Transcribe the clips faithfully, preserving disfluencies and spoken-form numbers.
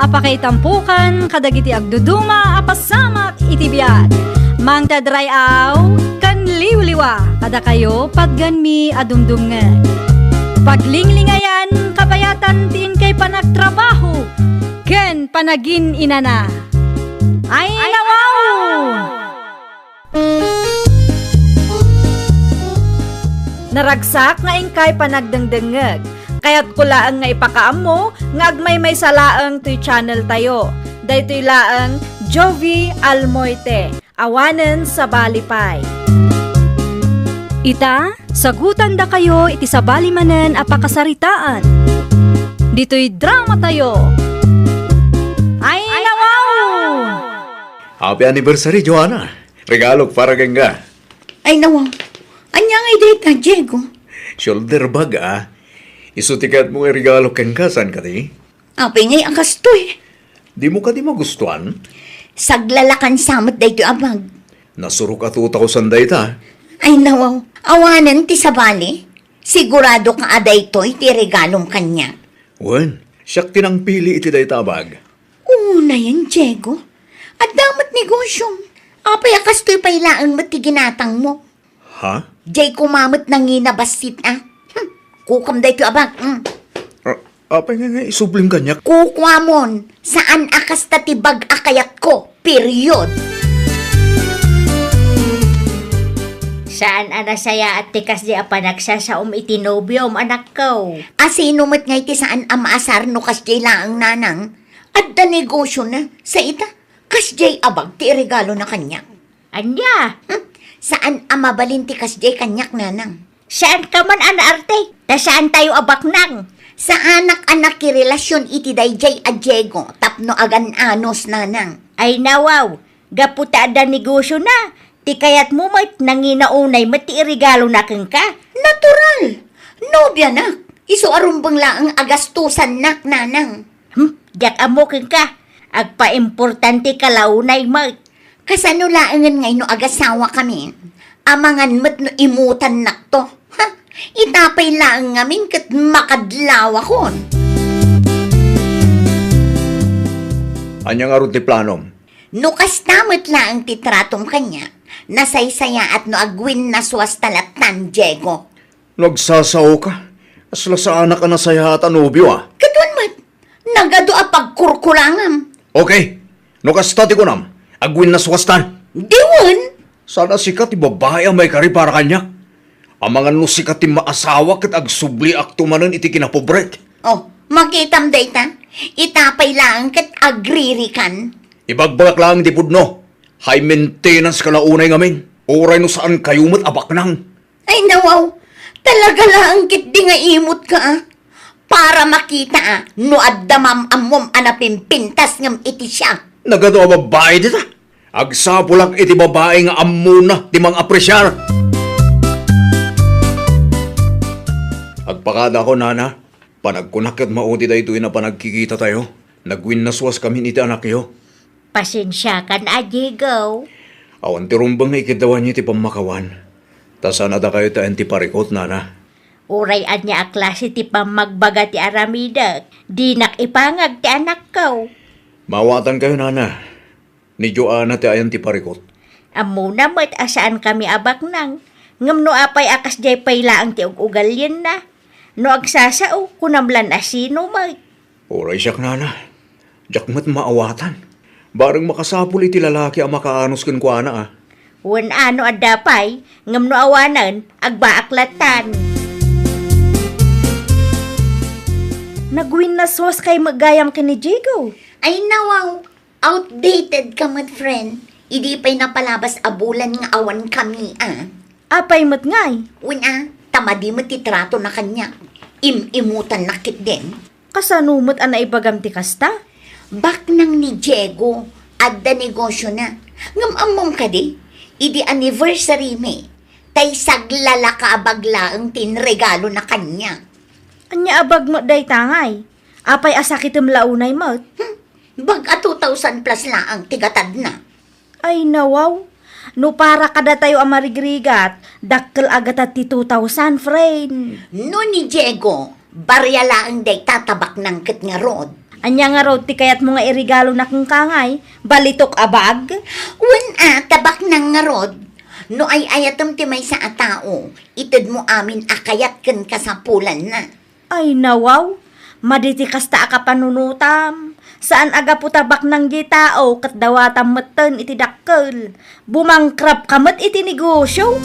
Pakaitampokan kadagiti agduduma a pasamak iti biag. Mangted ray-aw ken liwliwa kadakayo patgenmi a dumdumngeg. Paglinglingayan, kabayatan ti inkay panagtrabaho ken panagin-inana. Ay, nawaw! Naragsak nga inkay panagdengdengngeg. Kayatko laeng nga ipakaammo nga agmaymaysa laeng toy channel tayo. Daytoy laeng Jovi Almoite, awanen sabali pay. Ita, sagutandakayo iti sabali manen a pakasaritaan. Ditoy drama tayo. Ay, nawaw! Happy anniversary, Joanna! Regalok para kenka. Ay, nawaw. Ania ngay dayta, Diego? Shoulder bag, a. Isu ti kayatmo nga iregalo kenka, saan kadi? Apay ngay a kastoy? Dimo kadi magustuan? Saglalakan sa met daytoy a bag. Nasurok a two thousand dayta. Ay, nawaw. Awanen ti sabali. Sigurado ka a daytoy ti regalom kaniak? Wen, siak ti nangpili iti dayta a bag. Unayen, Diego. Adda met negosyom. Apay a kastoy pay laeng met ti ginatangmo? Ha? Diay koma met nangina bassit a. Hmm. Kukam daytoy a bag. Hmm. A-, apay nga nga isublim kaniak? Kukuamon. Saan a kasta ti bag a kayatko. Period. Saan a nasayaat ti kasdi a panagsasaom iti nobiom, anakko? A sino met ngay ti saan a maasar no kasdiay laeng, nanang? Adda negosyona. Sa ita, kasdiay a bag ti iregalona kaniak. Ania? Hmm, saan a mabalin ti kasdiay kaniak, nanang. Saanka man a naarte, ta saantayo a baknang. Saanak a nakirelasion iti daydiay a Diego tapno agan-anos, nanang. Ay nawaw, gapu ta adda negosyona, ti kayatmo met nangina unay met ti iregalona kenka. Natural! Nobianak, isu a rumbeng laeng a gastosannak, nanang. Hmm, diak ammo kenka. Agpaimportanteka la unay met. Kasano laengen ngay no agasawakami? Amangan met no imutannakto. Ha? Ita pay laeng ngamin ket makadlawakon. Ania ngarud ti planom? No kasta met laeng ti tratom kaniak, nasaysayaat no agwinnaswasta lattan, Diego. No agsasaoka, kasla saanak a nasayaat a nobio a. Ket wen met, nagadu a pagkurkurangam. Okay, no kasta ti kunam, agwinnaswastan. Di wen. Saan a sika ti babai a maikari para kaniak. Amangan no sika ti maasawa ket agsubliakto manen iti kinapobrek. Oh, makitam dayta? Ita pay laeng ket agririkan. Ibagbagak laeng ti pudno. High maintenance ka la unay ngamin. Uray no saankayo met a baknang. Ay, nawaw! Talaga laeng ketdi nga imut ka, a. Para makita, a, no adda maam-ammom a napimpintas ngem iti siak. Nagadu a babai dita. Agsapulak iti babai nga ammona ti mang-apresiar. Agpakadako, nana. Panagkunak ket maudi daytoy a panagkikitatayo. Nagwinnaswaskamin iti anakyo. Pasensiakan a, Diego. Awan ti rumbeng nga ikiddawanyo iti pammakawan. Ta saan a dakayo ti ayan ti parikut, nana. Uray ania a klase ti pammagbaga ti aramidek, dinak ipangag ti anakko. Maawatankayo, nana. Ni Joanna ti ayan ti parikut. Ammona met a saankami a baknang. Ngem no apay a kasdiay pay laeng ti ug-ugalienna? No agsasao, kunam lan a sino met. Uray siak, nana. Diak met maawatan. Bareng makasapul iti lalaki a makaanos kenkuana, a. Wen a, no adda pay, ngem no awanen, agbaak lattan. Nagwinnaswaskay met gayam ken ni Diego. Ay, nawaw. Outdated ka met, friend. Idi pay napalabas a bulan nga awankami, a. Apay met ngay? Wen a, ta madi met ti tratona kaniak. Im-imutannak ketdin. Kasano met a naibagam ti kasta? Baknang ni Diego, adda negosyona. Ngem ammom kadi, idi anniversary mi, tay saglalaka a bag laeng ti inregalona kaniak. Ania a bag met dayta ngay? Apay a sakitem la unay met? Hmm, bag a two thousand plus laeng ti gatadna. Ay, nawaw. No para kadatayo a marigrigat, dakkel a gatad ti two thousand, friend. No ni Diego, baria laeng dayta ta baknang ket ngarud. Ania ngarud ti kayatmo nga iregalo na kenka ngay? Balitok a bag? Wen a, ta baknang ngarud. No ay-ayatem ti maysa a tao, itedmo amin a kayat ken kasapulanna. Ay, nawaw! Madi ti kasta a kapanunotam. Saan a gapu ta baknang diay tao ket dawatam metten iti dakkel. Bumangkrap ka met iti negosio.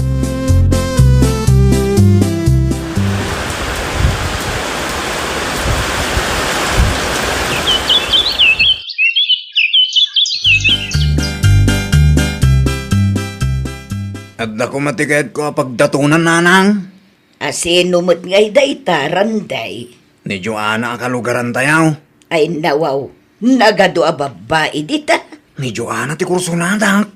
Adda koma ti kayatko a pagdatonan, nanang. A sino met ngay dayta, Randay? Ni Joanna a kalugarantayo. Ay, nawaw, nagadu a babbai dita. Ni Joanna ti kursunadak.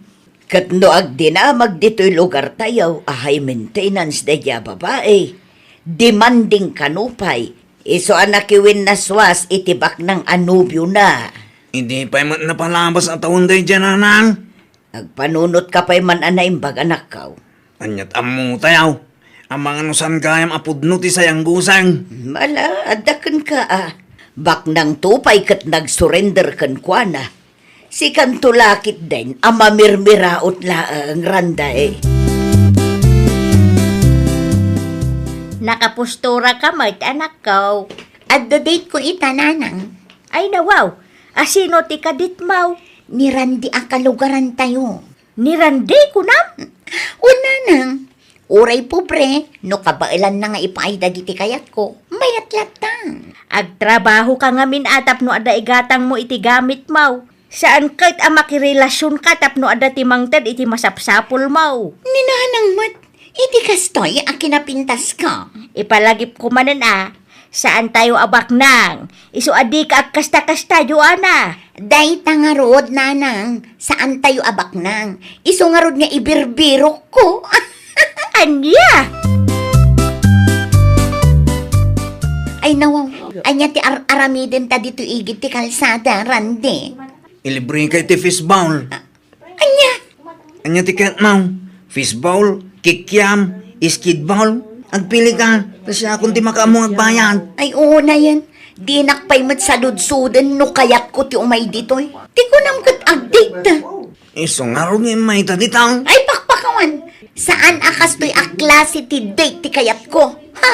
Ket no agdinamag ditoy lugartayo a high maintenance daydiay a babai, demanding kano pay, isu a nakiwinnaswas iti baknang a nobiona. Idi pay met napalabas a tawen daydiay, nanang? Agpanunotka pay man a naimbag, anakko. Aniat ammotayo? Amangan no saan gayam a pudno ti sayangguseng. Mala, adda kenka a. Baknangto pay ket nagsurrender kenkuana. Sikanto la ketdin a mamirmiraot laeng, Randay. Nakapostura ka met, anakko. Adda date ko ita, nanang. Ay, nawaw. A sino ti kaditmo? Ni Randy a kalugarantayo. Ni Randy, kunam? Wen, nanang. Uray pobre, no kabaelanna nga ipaay dagiti kayatko, mayat latta. Agtrabahoka ngamin a tapno adda igatangmo iti gamitmo. Saan ket a makirelasionka tapno adda ti mangted iti masapsapulmo. Ni nanang met, iti kastoy a kinapintasko. Ipalagipko manen a, saantayo a baknang. Isu a dika agkasta-kasta, Joanna. Dayta ngarud, nanang, saantayo a baknang. Isu ngarud nga ibirbirokko. Ania? Ay, nawaw. Ania ti ar-aramidenta ditoy igid ti kalsada, Randy? Ilibreka iti fishball. Ania? Ania ti kayatmo? Fishball, kikiam, skidball? Agpilika, ta siakon ti makaammo nga agbayad. Ay, unayen. Dinak pay met saludsuden no kayatko ti umay ditoy. Ti kunam ket agdate. Isu ngarud nga immayta dita. Ay, pakpakawan. Saan a kastoy a klase ti date ti kayatko. Ha?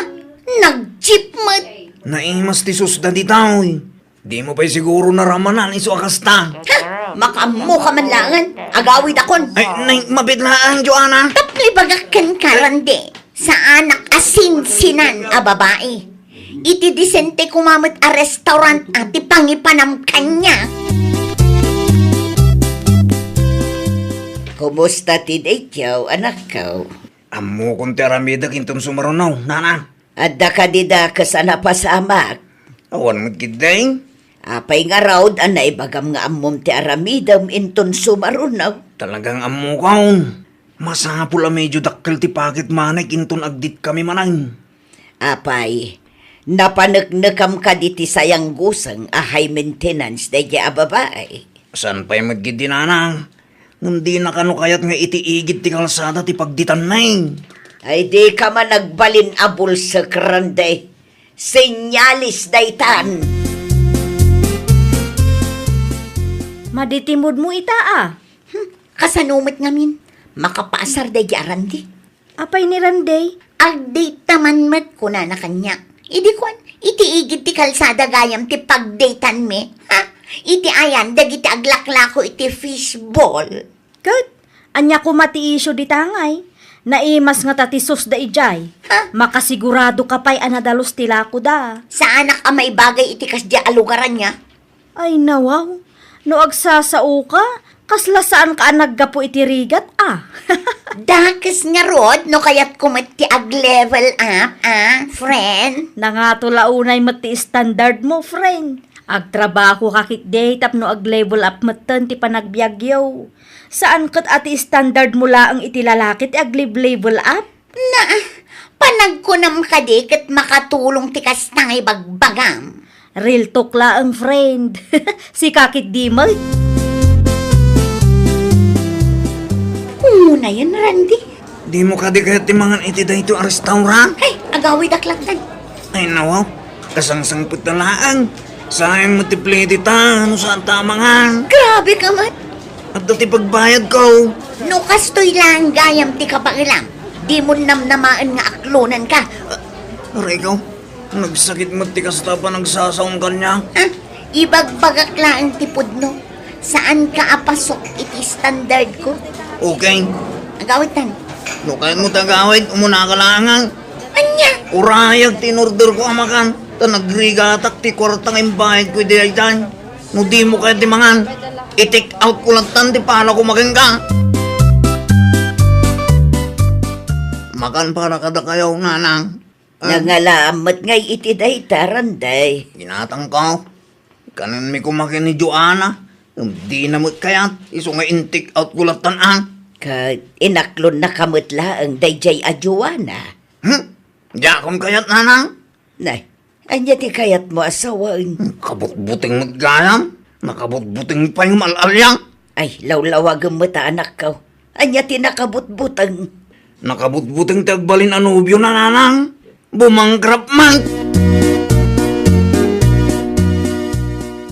Nag-jeep met. Naimas ti susda dita, oy. Dimo pay siguro naramanan isu a kasta. Ha? Makaammoka man laengen, agawidakon. Ay, nay, mabiit laeng, Joanna. Tapno ibagak kenka, Randy, saanak a sinsinan a babai. Iti disente koma met a restaurant a ti pangipanam kaniak. Kumusta ti daytoy, anakko? Ammokon ti aramidek inton sumaruno, nana. Adda kadi dakes a napasamak? Awan met ketdi. Apay ngarud a naibagam nga ammom ti aramidem inton sumaruno? Talagang ammokon. Masapul a medyo dakkel ti pocket money inton agdate kami manen. Apay, napaneknekam kadi ti sayangguseng a high maintenance daydiay a babai? Saan pay met ketdi, nana. Ngem dina kano kayat nga iti igid ti kalsada ti pagdatanmi. Ay, dika man agbalin a bulsek, Randy. Senyales daytan. Madi ti moodmo ita a. Hmm, kasano met ngamin? Makapaasar daydi a Randy. Apay ni Randy? Agdate ta man met, kunana kaniak. Idi kuan, iti igid ti kalsada gayam ti pagdatanmi, ha? Iti ayan dagiti aglaklako iti fishball. Ket, ania koma ti isyu dita ngay? Naimas ngata ti susda idiay. Ha? Makasigurado ka pay a nadalus ti lakoda. Saanak a maibagay iti kasdiay a lugar ania? Ay, nawaw. No agsasaoka, kasla saanka a naggapu iti rigat, a? Dakes ngarud, no kayatko met ti ag-level up, a, friend? Nangato la unay met ti standardmo, friend. Agtrabahoka ketdi tapno ag-level up metten ti panagbiagyo. Saan ket a ti standardmo laeng iti lalaki ti ag-level up? Na, panagkunam kadi ket makatulong ti kasta nga ibagbagam? Real talk laeng, friend. Sika ketdi met. Unayen, Randy. Dimo kadi kayat ti mangan iti daytoy a restaurant? Ay, agawidak lattan. Ay, nawaw. Kasangsangpet ta laeng. Sayang met ti plete ta, no saan ta amangan. Grabe ka met. Adda ti pagbayadko. No kastoy laeng gayam ti kabaelam, dimo namnamaen nga aklonanka. Ah, aray ko, nagsakit met ti kasta a panagsasaom kaniak. Ah, ibagbagak laeng ti pudno. Saanka a pasok iti standardko. Okay. Agawitan. No kayatmo ti agawid, umunaka laeng. Ania? Urayag ti inorderko a makan, ta nagrigatak ti kuarta nga imbayadko idi daytan. No dimo kayat ti mangan, i-take outko lattan ti palako makenka. Makan para kadakayo, nanang. Ah. Nangalaam met ngay iti dayta, Randay. Ginatangko. Kanenmi koma ken ni Joanna, ngem dina met kayat, isu nga in-take outko lattan, ah. Ket inaklonnaka met laeng daydiay a Joanna. Hmm? Diakon kayat, nanang? Nay, ania ti kayatmo a sawen? Kabutbuteng met gayam. Nakabutbuteng pay nga mal-alian. Ay, lawlawagem met a, anakko. Ania ti nakabutbuteng? Nakabutbuteng ti agbalin a nobiona, nanang. Bumangkrap man.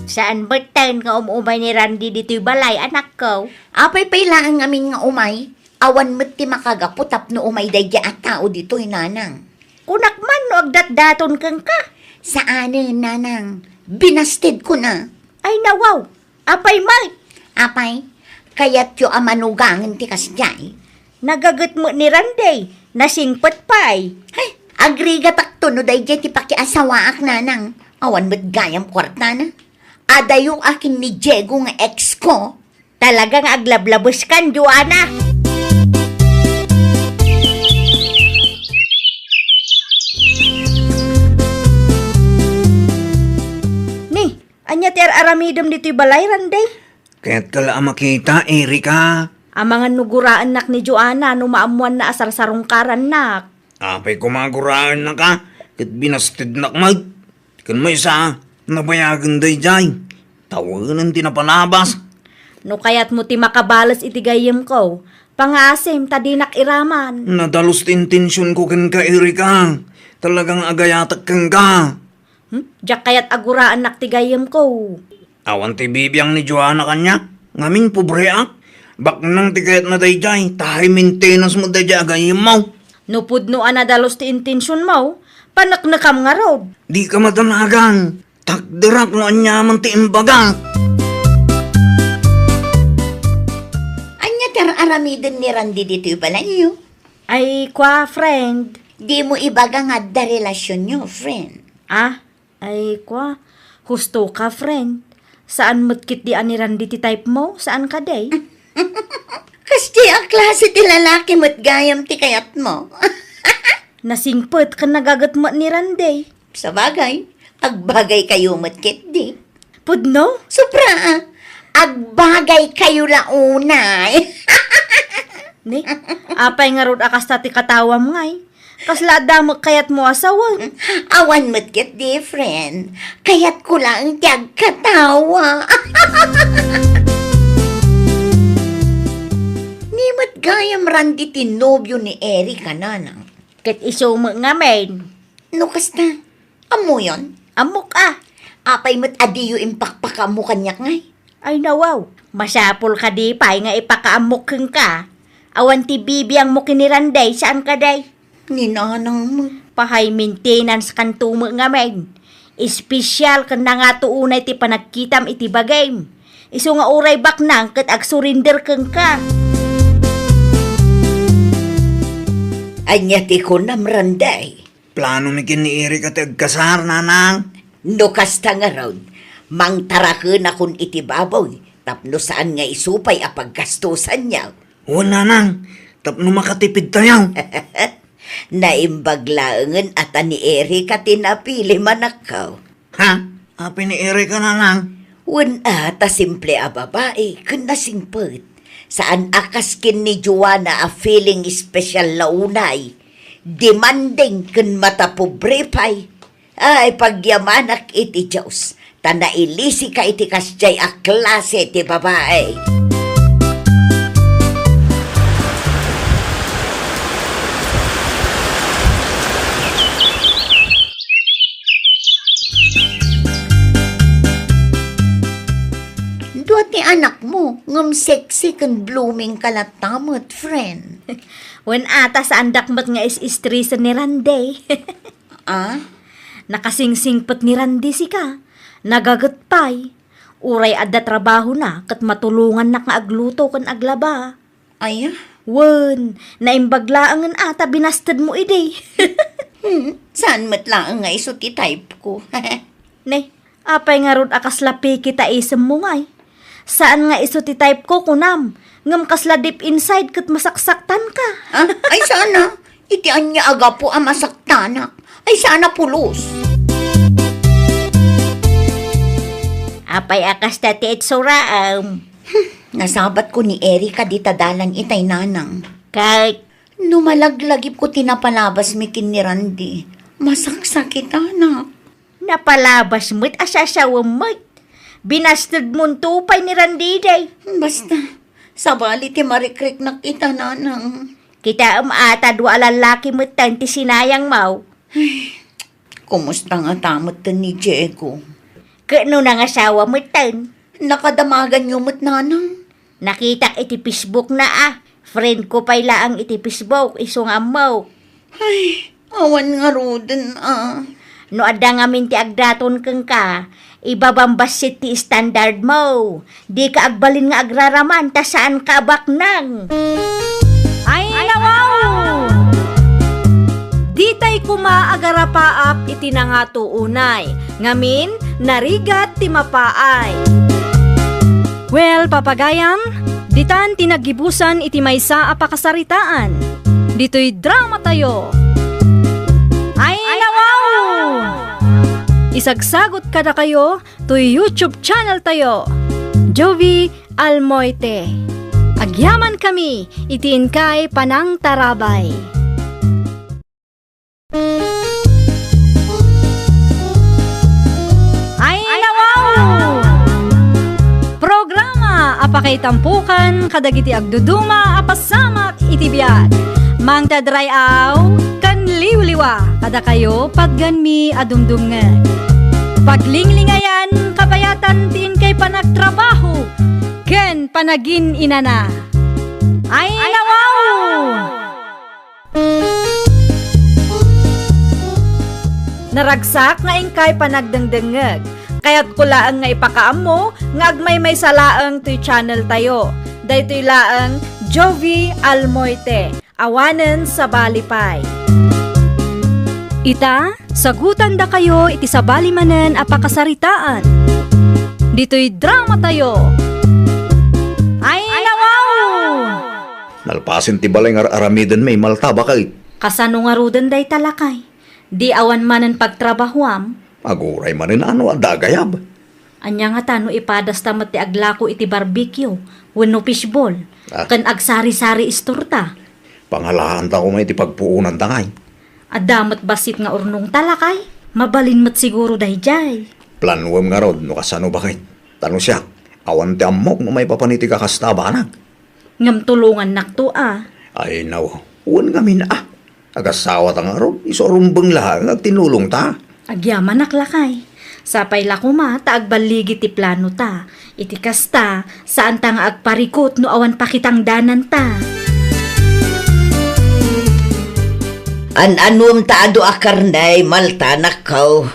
Saan metten nga um-umay ni Randy ditoy balay, anakko? Apay pay laeng ngamin nga umay? Awan met ti makagapu tapno umay daydiay a tao ditoy, nanang. Kunak man no agdatdaton kenka. Saanen, nanang. Binastedkon a. Ay, nawaw. Apay met? Apay, kayatyo a manugangen ti kasdiay? Nagaget met ni Randy. Nasingpet pay. Hay, agrigatakto no daydiay ti pakiasawaak, nanang. Awan met gayam kuartana. Adayo a ken ni Diego nga ex ko. Talaga nga aglablabeskan, Joanna. Ni, ania ti ar-aramidem ditoy balay, Randy? Kayatka la a makita, Erika. Amangan no guraennak ni Joanna no maammoanna a sarsarungkarannak. Apay koma a guraennaka, ket binastednak met. Ken maysa, nabayagen daydiay. Tawenen ti napalabas. No kayatmo ti makabales iti gayyemko, pangasim ta dinak iraman. Nadalus ti intensionko kenka, Erika. Talaga nga agayatek kenka. Hmm? Diak kayat a guraennak ti gayyemko. Awan ti bibiang ni Joanna kaniak. Ngamin, pobreak. Baknang ti kayatna daydiay, ta high maintenance met daydiay a gayyemmo. No pudno a nadalus ti intensionmo, paneknekam ngarud. Dika madanagan. Takderak no aniaman ti imbagak. Ania ti ar-aramiden ni Randy ditoy balayyo? Ay, kua, friend. Dimo ibaga nga adda relasionyo, friend. Ah, ay, kua, husto ka, friend. Saan met ketdi a ni Randy ti type mo? Saan kadi? Kasdi a klase ti lalaki met gayam ti kayatmo? Nasingpet ken nagaget met ni Randy. Sabagay, agbagay kayo met ketdi. Pudno? Sobra, ah. Agbagay kayo la unay. Ni, apay ngarud a kasta ti katawam ngay? Kasla adda met kayatmo a sawen? Awan met ketdi, friend. Kayatko laeng ti agkatawa. Ni met gayam Randy ti nobio ni Erika, nanang. Ket isu met ngamin. No kasta, ammoyon? Ammok a. Apay met a diyo impakpakaammo kaniak ngay? Ay, nawaw. Masapul kadi pay nga ipakaammok kenka. Awan ti bibiangmo ken ni Randy, saan kadi? Ni nanang met. Pa-high maintenance kanto met ngamin. Espesyal ken nangato unay ti panagkitam iti bagim. Isu nga uray baknang ket agsurrender kenka. Ania ti kunam, Randy? Planomi ken ni Erika ti agkasar, nanang. No kasta ngarud, mangtarakenakon iti baboy tapno saan nga isu pay a paggastosanyo. Wen, nanang, tapno makatipidtayo. Naimbag laengen a ta ni Erika ti napili, manakkaw. Ha? Apay ni Erika, nanang? Wen a, ta simple a babai ken nasingpet. Saan a kas ken ni Joanna a feeling special la unay. Demanding ken matapobre pay. Ay, pagyamanak iti Dios, ta nailisika iti kasdiay a klase ti babai. Sexy ken blooming ka latta met, friend. Wen ata, saandak met nga is-istresen ni Randy. Ah? Nakasingsingpet ni Randy sika. Nagaget pay. Uray adda trabahona ket matulongannak nga agluto ken aglaba. Aya? Wen, naimbag laengen ata binastedmo idi. Hmm, saan met laeng nga isu ti type ko. Ne, apay ngarud a kasla picky ta isemmo ngay? Saan nga isu ti type ko, kunam, ngem kasla deep inside ket masaksaktanka. Ah, ay sana. Iti ania a gapu a masaktanak. Ay sana pulos. Apay a kasta ti itsuraem? Hmm, nasabat ko ni Erika dita dalan itay, nanang. Ket? No malaglagipko ti napalabasmi ken ni Randy, masaksakitanak. Napalabas met a sasawem met. Binastedmonto pay ni Randy, day. Basta, sabali ti marikriknak ita, nanang. Kitaem ata dua a lallaki metten ti sinayangmo. Ay, kumusta ngata metten ni Diego? Ket no nangasawa metten? Nakadamaganyo met, nanang? Nakitak iti Facebook na a. Friend ko pay laeng iti Facebook, isu nga ammok. Ay, awan ngaruden a. No adda ngamin ti agdaton kenka, ibabam bassit ti standard mo. Dika agbalin nga agraraman ta saanka a baknang. Ay, nawaw! Ditay koma agarapaap iti nangato unay. Ngamin, narigat ti mapaay. Well, papagayam, ditan ti naggibusan iti maysa a pakasaritaan. Ditoy drama tayo. Ay, nawaw! Isagsagot kadakayo toy YouTube channel tayo, Jovie Almoite. Agyaman kami iti inkay panangtarabay. Ay, nawaw! Programa a pakaitampukan kadagiti agduduma a pasamak iti biag. Mangted ray-aw ken liwliwa kadakayo, patganmi a dumdumngeg. Paglinglingayan, kabayatan ti inkay panagtrabaho ken panagin-inana. Ay, nawaw! Naragsak nga inkay panagdengdengngeg. Kayatko laeng nga ipakaammo nga agmaymaysa laeng toy channel tayo. Daytoy laeng Jovie Almoite, awanen sabali pay. Ita, sagutandakayo iti sabali manen a pakasaritaan. Ditoy drama tayo. Ay, nawaw! Nalpasen ti balay nga ar-aramidenmi, Malta, baket. Kasano ngaruden dayta, lakay? Di awan manen pagtrabahuam? Aguray manen a no adda agayab. Ania ngata no ipadasta met ti aglako iti barbecue wenno fishball, ah, ken agsari-sari istorta? Pangalaanta koma iti pagpuonanta ngay. Adda met bassit nga urnongta, lakay. Mabalin met siguro daydiay. Planuem ngarud no kasano, baket. Ta no siak, awan ti ammok no maipapan iti kakasta a banag. Ngem tulongannakto a. Ay, naw, wen ngamin a. Agasawata ngarud, isu a rumbeng laeng nga agtinulongta. Agyamanak, lakay. Sapay la koma ta agballigi ti planota. Iti kasta, saanta nga agparikut no awan pakitangdananta. An-anuem ta adu a karne, Malta, nakkaw?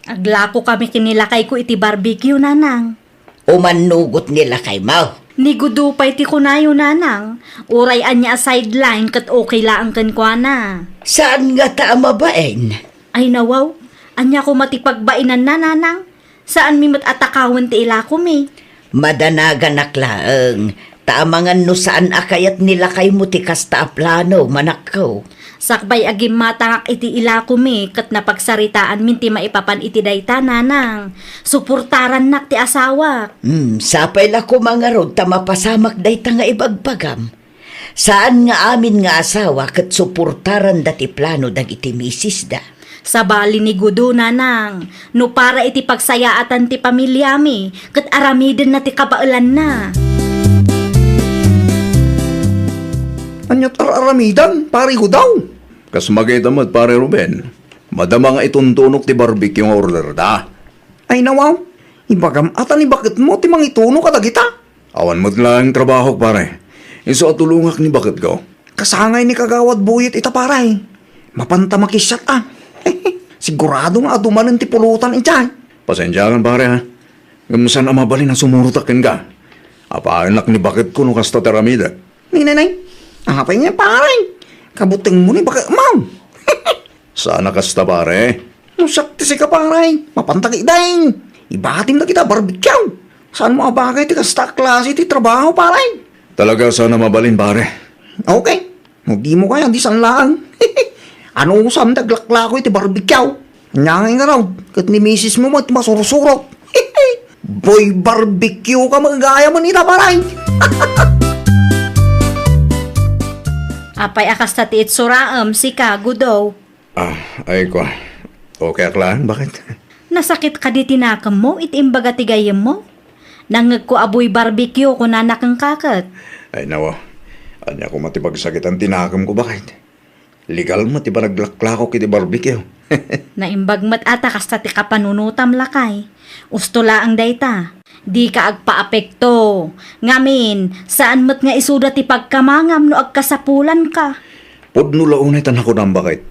Aglako kami ken ni lakayko iti barbecue, nanang. Umannugot ni lakaymo? Ni Gudo pay ti kunayo, nanang. Uray ania a sideline ket okay laeng kenkuana. Saan ngata a mabain? Ay, nawaw. Ania koma ti pagbainanna, nanang? Saanmi met a takawen ti ilakomi. Madanaganak laeng. Ta amangan no saan a kayat ni lakaymo ti kasta a plano, manakkaw. Sakbay a gimmatangak iti ilakomi ket napagsaritaanmin ti maipapan iti dayta, nanang. Suportarannak ti asawak. Hmm, sapay la koma ngarud ta mapasamak dayta nga ibagbagam. Saan nga amin nga asawa ket suportaranda ti plano dagiti misisda. Sabali ni Gudo, nanang, no para iti pagsayaatan ti pamiliami, ket aramidenna ti kabaelanna. Aniat ar-aramidan, Pare Gudaw? Kas makita met, Pare Ruben, madama nga ituntunok ti barbecue nga orderda. Ay, nawaw, ibagam a ta ni baketmo ti mangituno kadagita. Awan met laeng trabahok, pare. Isu a tulongak ni baketko. Kasangay ni Kagawad Buyet ita, pare. Mapanta makisiat, a. Sigurado nga adu manen ti pulutan idiay. Pasensiakan, pare, ha. Ngem saan a mabalin a sumurotak kenka. Apayenak ni baketko no kasta ti aramidek. Ni, ni, ni. Apay nga, pare? Kabutengmo ni baketmo. Saan a kasta, pare. No siak ti sika, pare, mapanta ketdin. Ibatim dagita barbecue. Saanmo a bagay ti kasta a klase ti trabaho, pare. Talaga saan a mabalin, pare. Okay. No dimo kaya, di saan laeng. Anusam ti aglaklako iti barbecue. Ania ngay ngarud, ket ni misismo met ti masursurok. Boy barbecue ka met gayam ita, pare. Apay a kasta ti itsuraem, sika, Gudo? Ah, ay, kua. Okay ak laeng, baket? Nasakit kadi ti nakemmo iti imbaga ti gayyemmo? Nangngegko a boy barbecue, kunana kenka ket. Ay, nawa. Ania koma ti pagsakitan ti nakemko, baket? Legal met ti panaglaklakok iti barbecue. Naimbag met a ta kasta ti kapanunotam, lakay. Usto laeng dayta. Dika agpaapekto. Ngamin, saan met nga isuda ti pagkamangam no agkasapulanka. Pudno la unay ta nakunam, baket.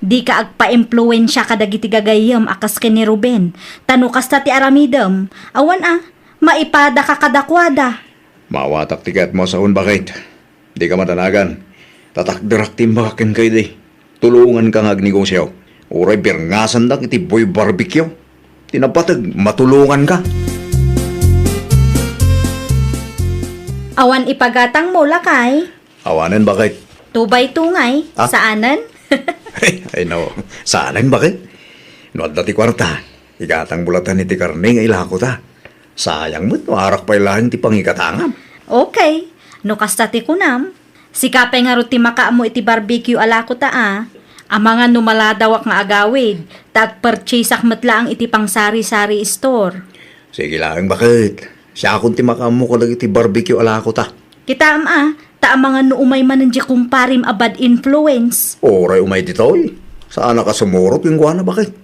Dika agpaimpluensia kadagiti gagayyem a kas ken ni Ruben. Ta no kasta ti aramidem, awan a, maipadaka kadakuada. Maawatak ti kayatmo a sawen, baket. Dika madanagan. Tatakderak ti imbagak kenka idi. Tulonganka nga agnegosio. Uray birngasandak iti boy barbecue. Ti napateg, matulonganka. Awan ipagatangmo, lakay? Awanen, baket. Two by two ngay? Ah? Saanen? Ay, no. Saanen, baket? No adda ti kuarta, igatangmo latta iti karne nga ilakota. Sayang met no arak pay laeng ti pangigatangam. Okay. No kasta ti kunam, sika pay ngarud ti makaammo iti barbecue a lakota a. Amangan no maladawak nga agawid, ta agpurchaseak met laeng iti pangsari-sari store. Sige laeng, baket. Siakon ti makaammo kadagiti barbecue a lakota. Kitaem a, ta amangan no umay manen di kumparim a bad influence. Uray umay ditoy. Saanak a sumurot kenkuana, baket.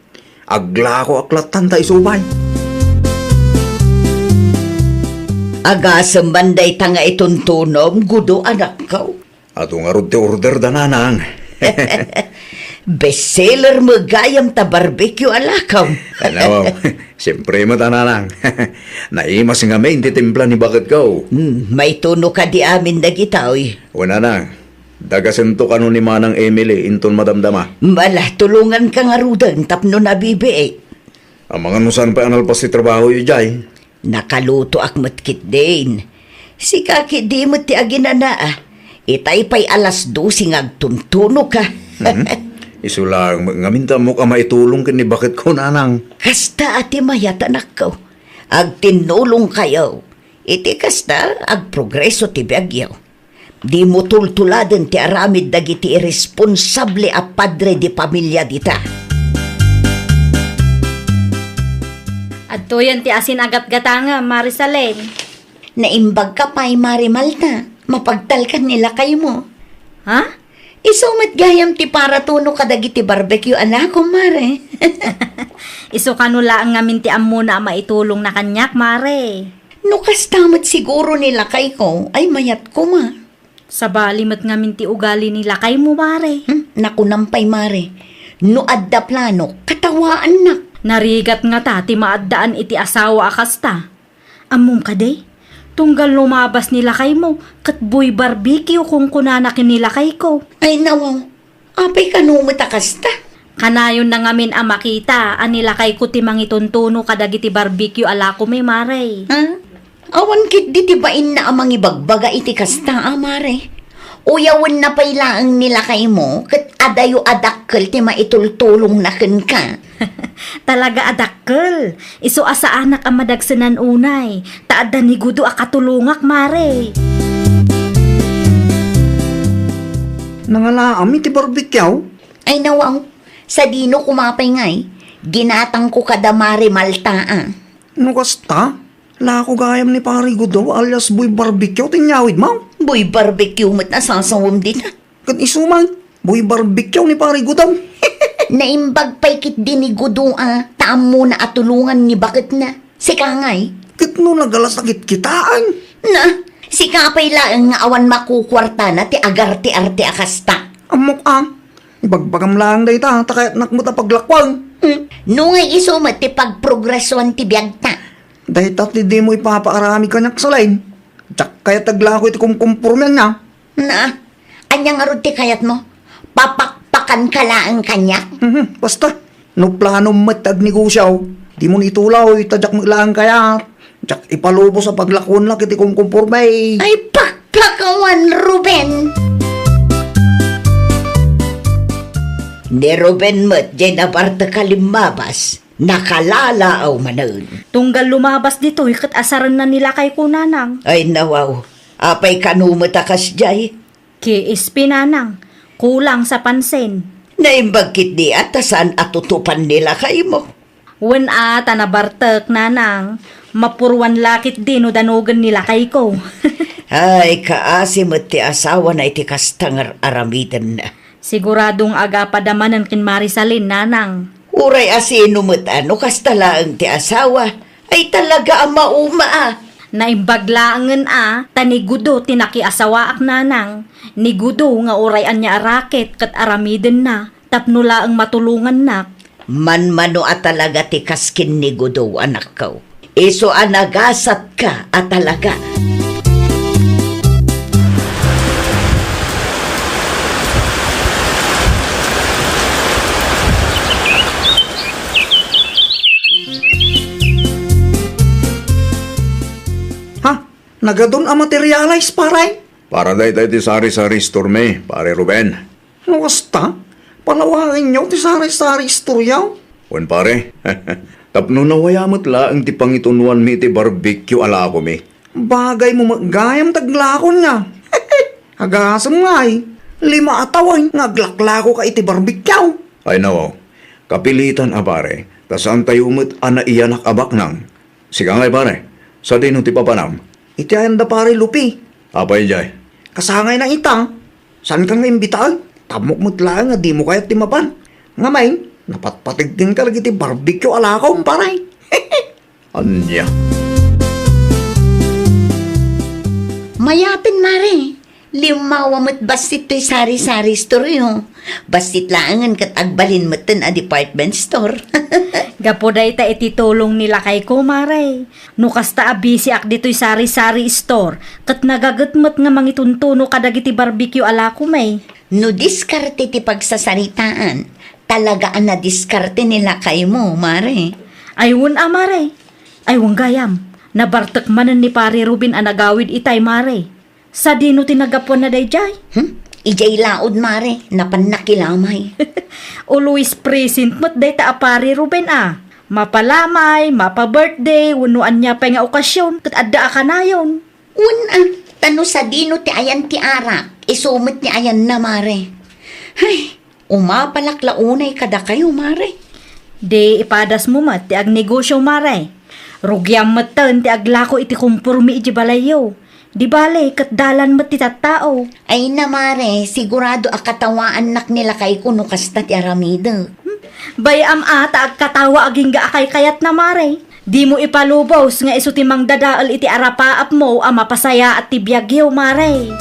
Aglakoak lattan ta isu pay. Agasem man dayta nga ituntunom, Gudo, anakko. Adu ngarud ti order da, nanang. Best seller met gayam ta barbecue a lakam. Ano, siyempre met a, nanang. Naimas ngamin ti timpla ni baketko. Hmm, maituno kadi amin dagitoy. O, nanang, dagasento kano ni Manang Emily inton madamdama. Ala, tulonganka ngaruden tapno nabibiit. Amangan no saan pay a nalpas ti trabaho idiay. Nakalutoak met ketdin. Sika ketdi met ti aginana, a. Itay pay alas dose nga agtuntunoka. Mhm. Isu laeng met ngamin ta ammok a maitulong ken ni baketko, nanang. Kasta a ti mayat, anakko. Agtinnulongkayo. Iti kasta, agprogreso ti biagyo. Dimo tultuladen ti aramid dagiti irresponsable a padre de pamilia dita. Adtoyen ti asin a gatgatangem, Mari Salen. Naimbagka pay, Mari Malta. Mapagtalkan ni lakaymo. Ha? Isu met gayam ti paratuno kadagiti barbecue a lakom, Mare. Isu kano laeng ngamin ti ammona a maitulongna kaniak, Mare. No kasta met siguro ni lakayko, ay mayat koma. Sabali met ngamin ti ugali ni lakaymo, Mare. Hmm, nakunam pay, Mare. No adda plano, katawaannak. Narigat ngata ti maaddaan iti asawa a kasta. Ammom kadi? Tunggal lumabas ni lakaymo, ket boy barbecue kunkunana ken ni lakayko. Ay, nawaw. Apay kano met a kasta? Kanayonna ngamin a makita a ni lakayko ti mangituntuno kadagiti barbecue a lakomi, Mare. Ha? Awan ketdi ti bainna a mangibagbaga iti kasta, a, Mare. Uyawenna pay laeng ni lakaymo, ket adayo a dakkel ti maitultulongna kenka. Talaga a dakkel. Isu a saanak a madagsenan unay, ta adda ni Gudo a katulongak, Mare. Nangalaam iti barbecue? Ay, nawaw. Sadino koma pay ngay? Ginatangko kada Mare Malta, a. No kasta, lako gayam ni Pare Gudo alias Boy Barbecue ti inyawidmo? Boy Barbecue met a sasawem dita. Ket isu man, Boy Barbecue ni Pare Gudo. Naimbag pay ketdi ni Gudo a, ta ammona a tulongan ni baketna. Sika ngay? Ket no nagalas a kitkitaen, Na, sika pay laeng nga awan makukuartana ti agarte-arte a kasta. Ammok a. Ibagbagam laeng dayta, ta kayatnak met a paglakuan. Hmm. No ngay isu met ti pagprogresuan ti biagta. Dayta ti dimo ipapaaramid kaniak, Salay. Diak kayat aglako iti kumkumpormeanna. Na, ania ngarud ti kayatmo? Papakpakanka laeng kaniak? Mhm, basta. No planom met ti agnegosio, dimo itulaw, ta diak met laeng kayat. Diak ipalubos a paglakuennak iti kumkumporme. Ay, pakpakawan, Ruben! Ni Ruben met diay nabartek a limmabas, nakalalaw manen. Tunggal lumabas ditoy ket asarenna ni lakayko, Nanang. Ay, nawaw. Apay kano met a kasdiay? K S P, Nanang, kulang sa pansin. Naimbag ketdi a ta saan a tutupan ni lakaymo? Wen a, ta nabartek, Nanang. Mapuruan la ketdi no danogen ni lakayko. Ay, kaasi met ti asawana iti kasta nga ar-aramidenna. Sigurado nga agapada manen ken Marisalin, Nanang. Uray a sino met a no kasta laeng ti asawa, ay talaga a mauma a. Naimbag laengen a, ta ni Gudo ti nakiasawaak, Nanang. Ni Gudo nga uray ania a raket ket aramidenna tapno laeng matulongannak. Manmano a talaga ti kas ken ni Gudo, anakko. Isu a nagasatka a talaga. Ha? Nagadun a materialis, pare? Para dayta iti sari-sari store mi, pare Ruben. No kasta, palawaenyo ti sari-sari store yo. Wen, pare. Tapno nawaya met laeng ti pangitunoanmi iti barbecue a lakomi. Bagaymo met gayam ti aglakoenna. Agasem ngay, lima a tawen nga aglaklakoka iti barbecue. Ay, nawaw. Kapilitan a, pare, ta saantayo met a naiyanak a baknang. Sika ngay, pare, sadino ti papanam? Iti ayanda, pare, Lupi. Apay diay? Kasangayna ita. Saankan nga imbitaen? Tammok met laeng nga dimo kayat ti mapan. Ngamin, napatpategtenka dagiti barbecue a lakom, pare. Ania? Mayaten, mare. Limmawa met bassit toy sari-sari store yo. Bassit laengen ket agbalin metten a department store. Gapu dayta iti tulong ni lakayko, mare. No kasta a bisiak ditoy sari-sari store, ket nagaget met nga mangituntuno kadagiti barbecue a lakomi. No diskarte ti pagsasaritaan, talaga a nadiskarte ni lakaymo, mare. Ay, wen a, mare. Ay, wen gayam. Nabartek manen ni Pare Ruben a nagawid itay, mare. Sadino ti naggapuanna daydiay? Hmm? Idiay laod, mare, napan nakilamay. Always present met dayta a Pare Ruben a. Mapalamay, mapa-birthday, wenno ania pay nga okasion, ket adda a kanayon. Wen a, ta no sadino ti ayan ti arak, isu met ti ayanna, mare. Hay, umapalak la unay kadakayo, mare. Di ipadasmo met ti agnegosio, mare. Rugiam metten ti aglako iti kumpormi iti balayyo. Di bale, ket dalan met ti tattao. Ay na, mare, sigurado a katawaannak ni lakayko no kasta ti aramidek. Hmm? Bay-am a ta agkatawa agingga a kaykayatna, mare. Dimo ipalubos nga isu ti mangdadael iti arapaapmo a mapasayaat ti biagyo, mare.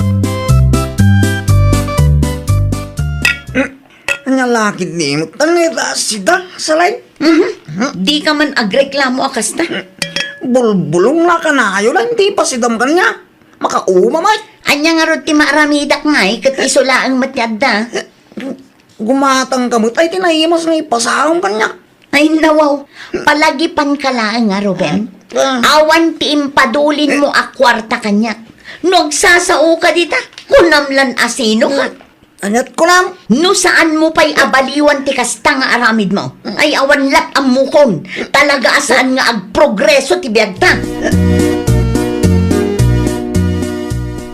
Ania la ketdi met, tan ita sida, Salay? Mhm. Dika man agreklamo a kasta. Bulbulong la kanayon, la, ti pasidam kaniak. Makauma met. Ania ngarud ti maaramidak ngay, ket isu laeng met ti adda. Gumatangka met, ay, ti naimas nga ipasaom kaniak. Ay, nawaw, palagipanka laeng a, Ruben. Ah. Awan ti impadulinmo a kuarta kaniak. No agsasaoka dita, kunam lan a sinoka. Aniat kunam? No saanmo pay a baliwan ti kasta nga aramidmo, ay, awan lat ammokon. Talaga a saan nga agprogreso ti biagta.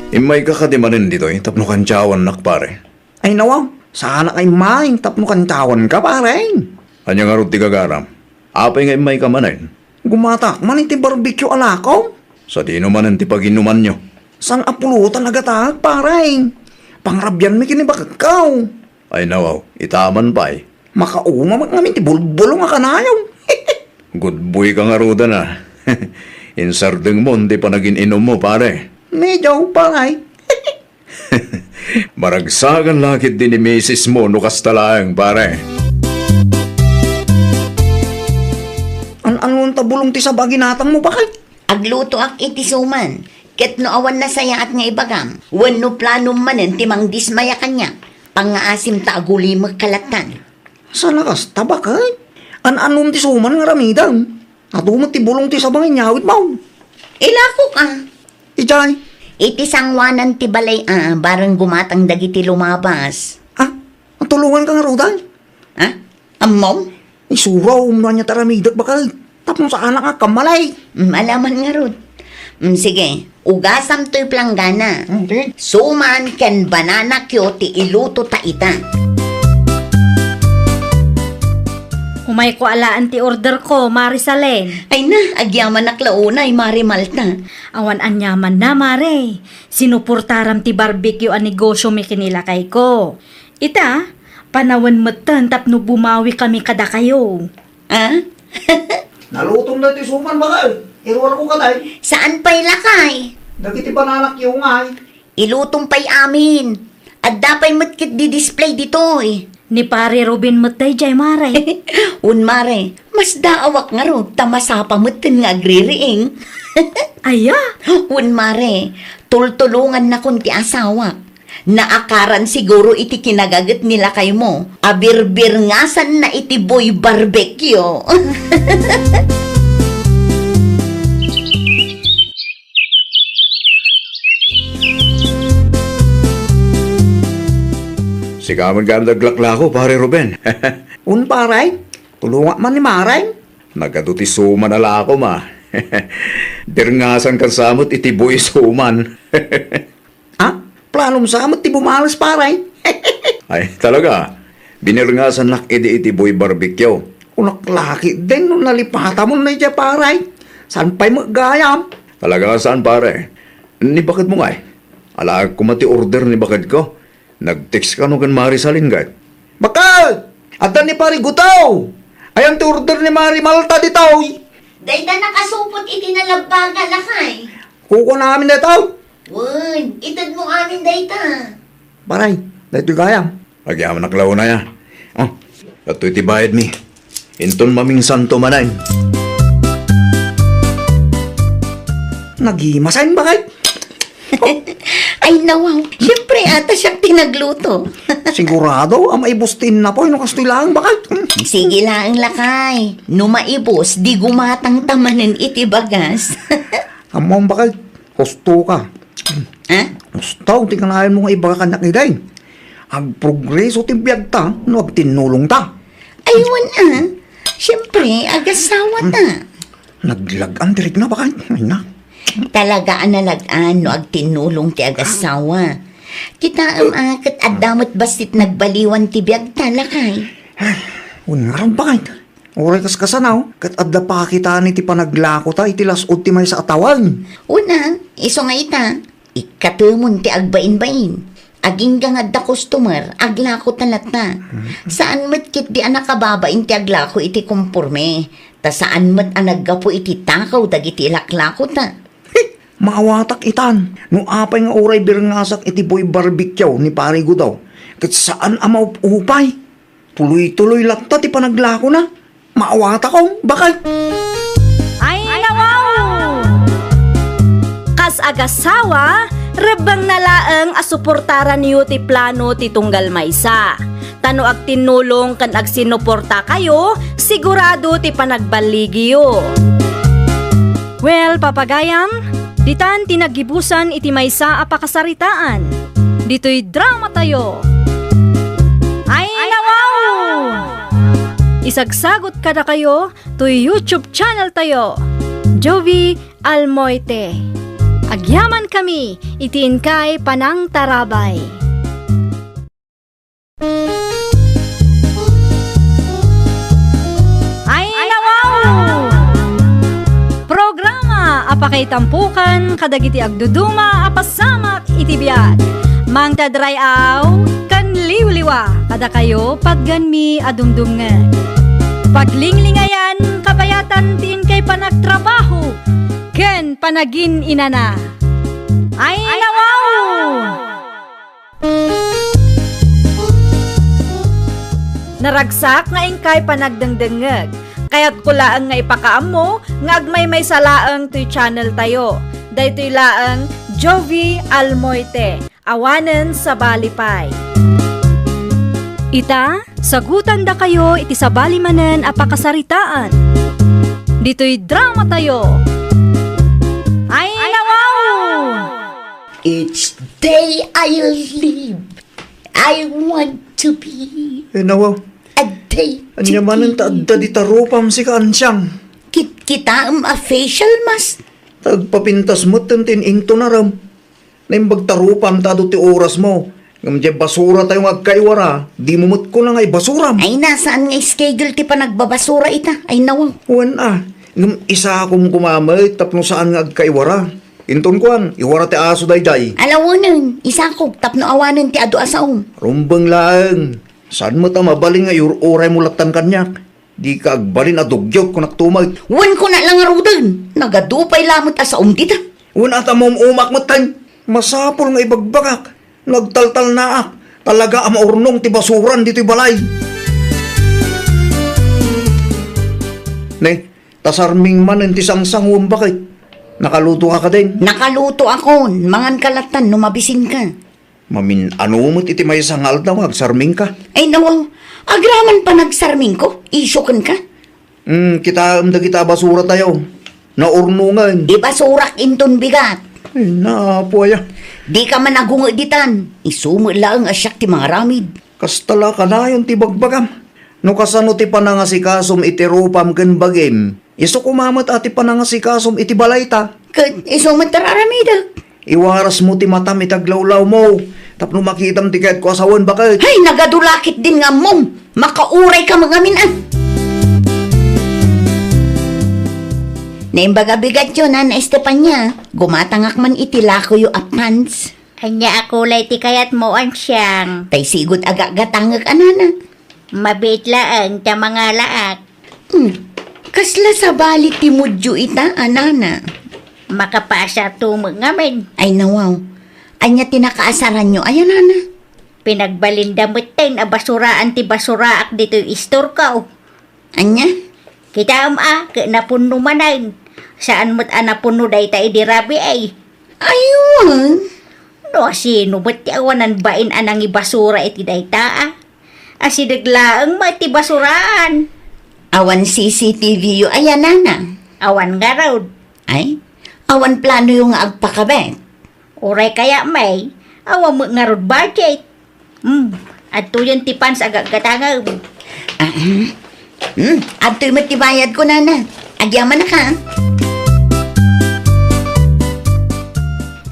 Immayka kadi manen ditoy tapno kantiawannak, pare? Ay, nawaw, saanak a immay tapno kantiawanka, pare. Ania ngarud ti gagaram? Apay nga immayka manen? Gumatak man iti barbecue a lakom. Sadino manen ti paginumanyo? Saan a pulutan a gataek, pare. Pangrabianmi ken ni baketko. Ay, nawaw, ita man pay. Makauma met ngamin ti bulbulong a kanayon. Good boy ka ngaruden a. Insardengmon ti panagin-inummo, pare. Medyo, pare. Maragsakan la ketdi ni misismo no kasta laeng, pare. An-anon ta bulong ti saba a ginatangmo, pare? Aglutoak iti suman, ket no awan nasayaat nga ibagam, wenno planom manen ti mangdismaya kaniak, pangngaasim ta agulimek kalatan. Saan a kasta, baket? An-anom ti suman nga aramidem? Adu met ti bulong ti saba nga inyawidmo. Ilakok a. Idiay? Iti sangoanan ti balay a, bareng gumatang dagiti lumabas. Ah, tulonganka ngaruden? Ha? Ammom? Isurom no ania ti aramidek, baket. Tapno saanak nga kammalay. Mm, alaman ngarud. Mm, sige, ugasam toy planggana. Mm, sige. Suman ken banana cue ti iluto ta ita. Umayko alaen ti order ko, Mari Salen. Ay na, agyamanak la unay, Mari Malta. Awan aniamanna, Mare. Sinuportaram ti barbecue a negosyo mi ken ni lakayko. Ita, panawen metten tapno bumawi kami kadakayo. Ah? Nalutom na ti suman, baket. Iruarko kadi. Saan pay, lakay? Dagiti banana cue ngay. Ilutom pay amin. Adda pay met ketdi display ditoy. Ni Pare Ruben met daydiay, Mare. Wen, Mare, masdaawak ngarud ta masapa metten nga agririing. Aya? Wen, Mare, tultulongannakon ti asawak. Naakaran siguro iti kinagaget ni lakaymo a birbirngasanna iti boy barbecue. Sika met gayam ti aglaklako, Pare Ruben. Un, pare, tulongak man ni Mare. Nagadu ti suman a lakom a. Birngasankan sa met iti boy suman. Ah, planom sa met ti bumales, pare. Ay, talaga. Binirngasannak idi iti boy barbecue. Kunak la ketdin no nalipatamon daydiay, pare. Saan pay met gayam? Talaga saan, pare. Ni baketmo ngay? Alaek koma ti order ni baketko. Nag-text kano ken Mari Salen, ket? Baket! Adda ni Pare Gudaw! Ayan ti order ni Mari Malta ditoy! Dayta nakasupot iti nalabbaga, lakay. Kukuana amin dayta. Wen, itedmo amin dayta. Pare, daytoy gayam. Agyamanak la unay a. Oh, daytoy ti bayadmi. Inton mamingsanto manen. Nagimasen, baket. Ay, nawaw. Siyempre, ata siak ti nagluto. Sigurado a maibus ti innapoy no kastoy laeng, baket. Sige laeng, lakay. No maibus, di gumatangta manen iti bagas. Ammom, baket. Husto ka. Ha? Husto ti kanayon mo nga ibaga kaniak idiay. Agprogreso ti biagta no agtinnulongta. Ay, wen a. Siyempre, agasawata. Naglag-an ti rikna, baket. Ay na. Talaga a nalag-an no agtinnulong ti agasawa. Kitaem a, ket adda met bassit nagbaliwan ti biagta, lakay. Wen ngarud, baket. Uray kaskasano, ket adda pakitana ti panaglakota iti las-ud ti maysa a tawen. Wen a, isu nga ita, ikkatemon ti agbainbain. Agingga nga adda customer, aglakota latta. Saan met ketdi a nakababain ti aglako iti komporme, ta saan met a naggapu iti takaw dagiti ilaklakota. He, maawatak itan, no apay nga uray birngasak iti boy barbecue ni Pare Gudaw, ket saan a maup-upay. Tuloy-tuloy latta ti panaglakona. Maawatakon, baket. Ay, nawaw! Kas agasawa, rebbengna laeng a suportaranyo ti plano ti tunggal maysa. Ta no agtinnulong ken agsinuportakayo, sigurado ti panagballigiyo. Well, papagayam, ditan ti naggibusan iti maysa a pakasaritaan. Ditoy dramatayo. Ay, nawaw! Isagsagot kadakayo toy YouTube channel tayo, Jovi Almoite. Agyamankami iti inkay panangtarabay. Ay, nawaw! Programa a pakaitampokan kadagiti agduduma a pasamak iti biag. Mangted ray-aw ken liwliwa kadakayo, patganmi a dumdumngeg. Paglinglingayan, kabayatan ti inkay panagtrabaho ken Nagin inana. Ay, nawaw! Naragsak nga inkay panagdengdengngeg. Kayatko laeng nga ipakaammo nga agmaymaysa laeng toy channel tayo. Daytoy laeng Jovie Almoite. Awanen sabali pay. Ita, sagutandakayo iti sabali manen a pakasaritaan. Ditoy drama tayo. Ay, nawaw! Each day I live, I want to be Eh, nawa, a day to anya manen ta adda di tarupam sika, Ansyang? Kit-, kitaem a facial mask. Agpapintas met ti in-intonaram. Naimbag tarupam ta adu ti orasmo. Ngem diay basura tayo nga agkaiwara, dimo met kuna nga ibasuram. Ay, na, saan nga schedule ti panagbabasura ita? Ay, nawa. Wen a, ngem isakom koma met tapno saan nga agkaiwara. Inton kuan, iwara ti aso daydiay. Alawenen, isakog tapno awanen ti adu a saom. Rumbeng laeng. Saan met a mabalin nga iur-uraymo lattan kaniak? Dika agbalin a dugyot, kunak tumet. Wen, kuna la ngaruden, nagadu pay lamet a saom dita. Wen a ta maum-umak metten. Masapul nga ibagbagak. Nagtaltalnaak. Talaga a maurnong ti basuran ditoy balay. Ne, ta sarming manen ti sangsanguem, baket. Nakaluto ka kadin? Nakaluto akon. Mangan ka lattan no mabisin ka. Mamin-ano met iti maysa nga aldaw nga agsarmingka? Ay, nawaw. Agraman pa nagsarmingko. Isu kenka. Hmm, kitaem dagita a basura tayo. Naurnongen. Ibasurak inton bigat. Ay, napo aya. Dika man agunge ditan. Isu met laeng a siak ti mangaramid. Kasta la kanayon ti bagbagam. No kasano ti panangasikasom iti rupam ken bagim, isu koma met a ti panangasikasom iti balayta. Ket isu met ti ar-aramidek. Iwarasmo ti matam iti aglawlawmo, tapno makitam ti kayatko a sawen, baket. Hay, nagadu la ketdin nga ammom. Makauray ka met ngamin, a. Naimbag a bigatyo, Nana Estefania. Gumatangak man iti lakoyo a pants. Ania a kulay ti kayatmo, Ansyang? Tay sigut a gagatangek a, Nana. Mabiit laeng ta mangalaak. Hmm. Kasla sabali ti mudyo ita a, Nana? Makapaasarto met ngamin. Ay, nawaw. Ania ti nakaasaranyo aya, Nana? Pinagbalinda metten a basuraan ti basuraak ditoy istorko. Ania? Kitaem a, ket napunno manen. Saan met a napunno dayta idi rabii. Aywan. No asino met ti awanan bain a nangibasura iti dayta a? Asideg laeng met ti basuraan. Awan C C T V yo aya, Nana? Awan ngarud. Ay, awan plano yo nga agpakabit? Uray kaya, may, awan met ngarud budget. Hmm, adtoyen ti pants a gaggatangem. Ah, hmm. Hmm, adtoy met ti bayadko, Nana. Agyamanak, a.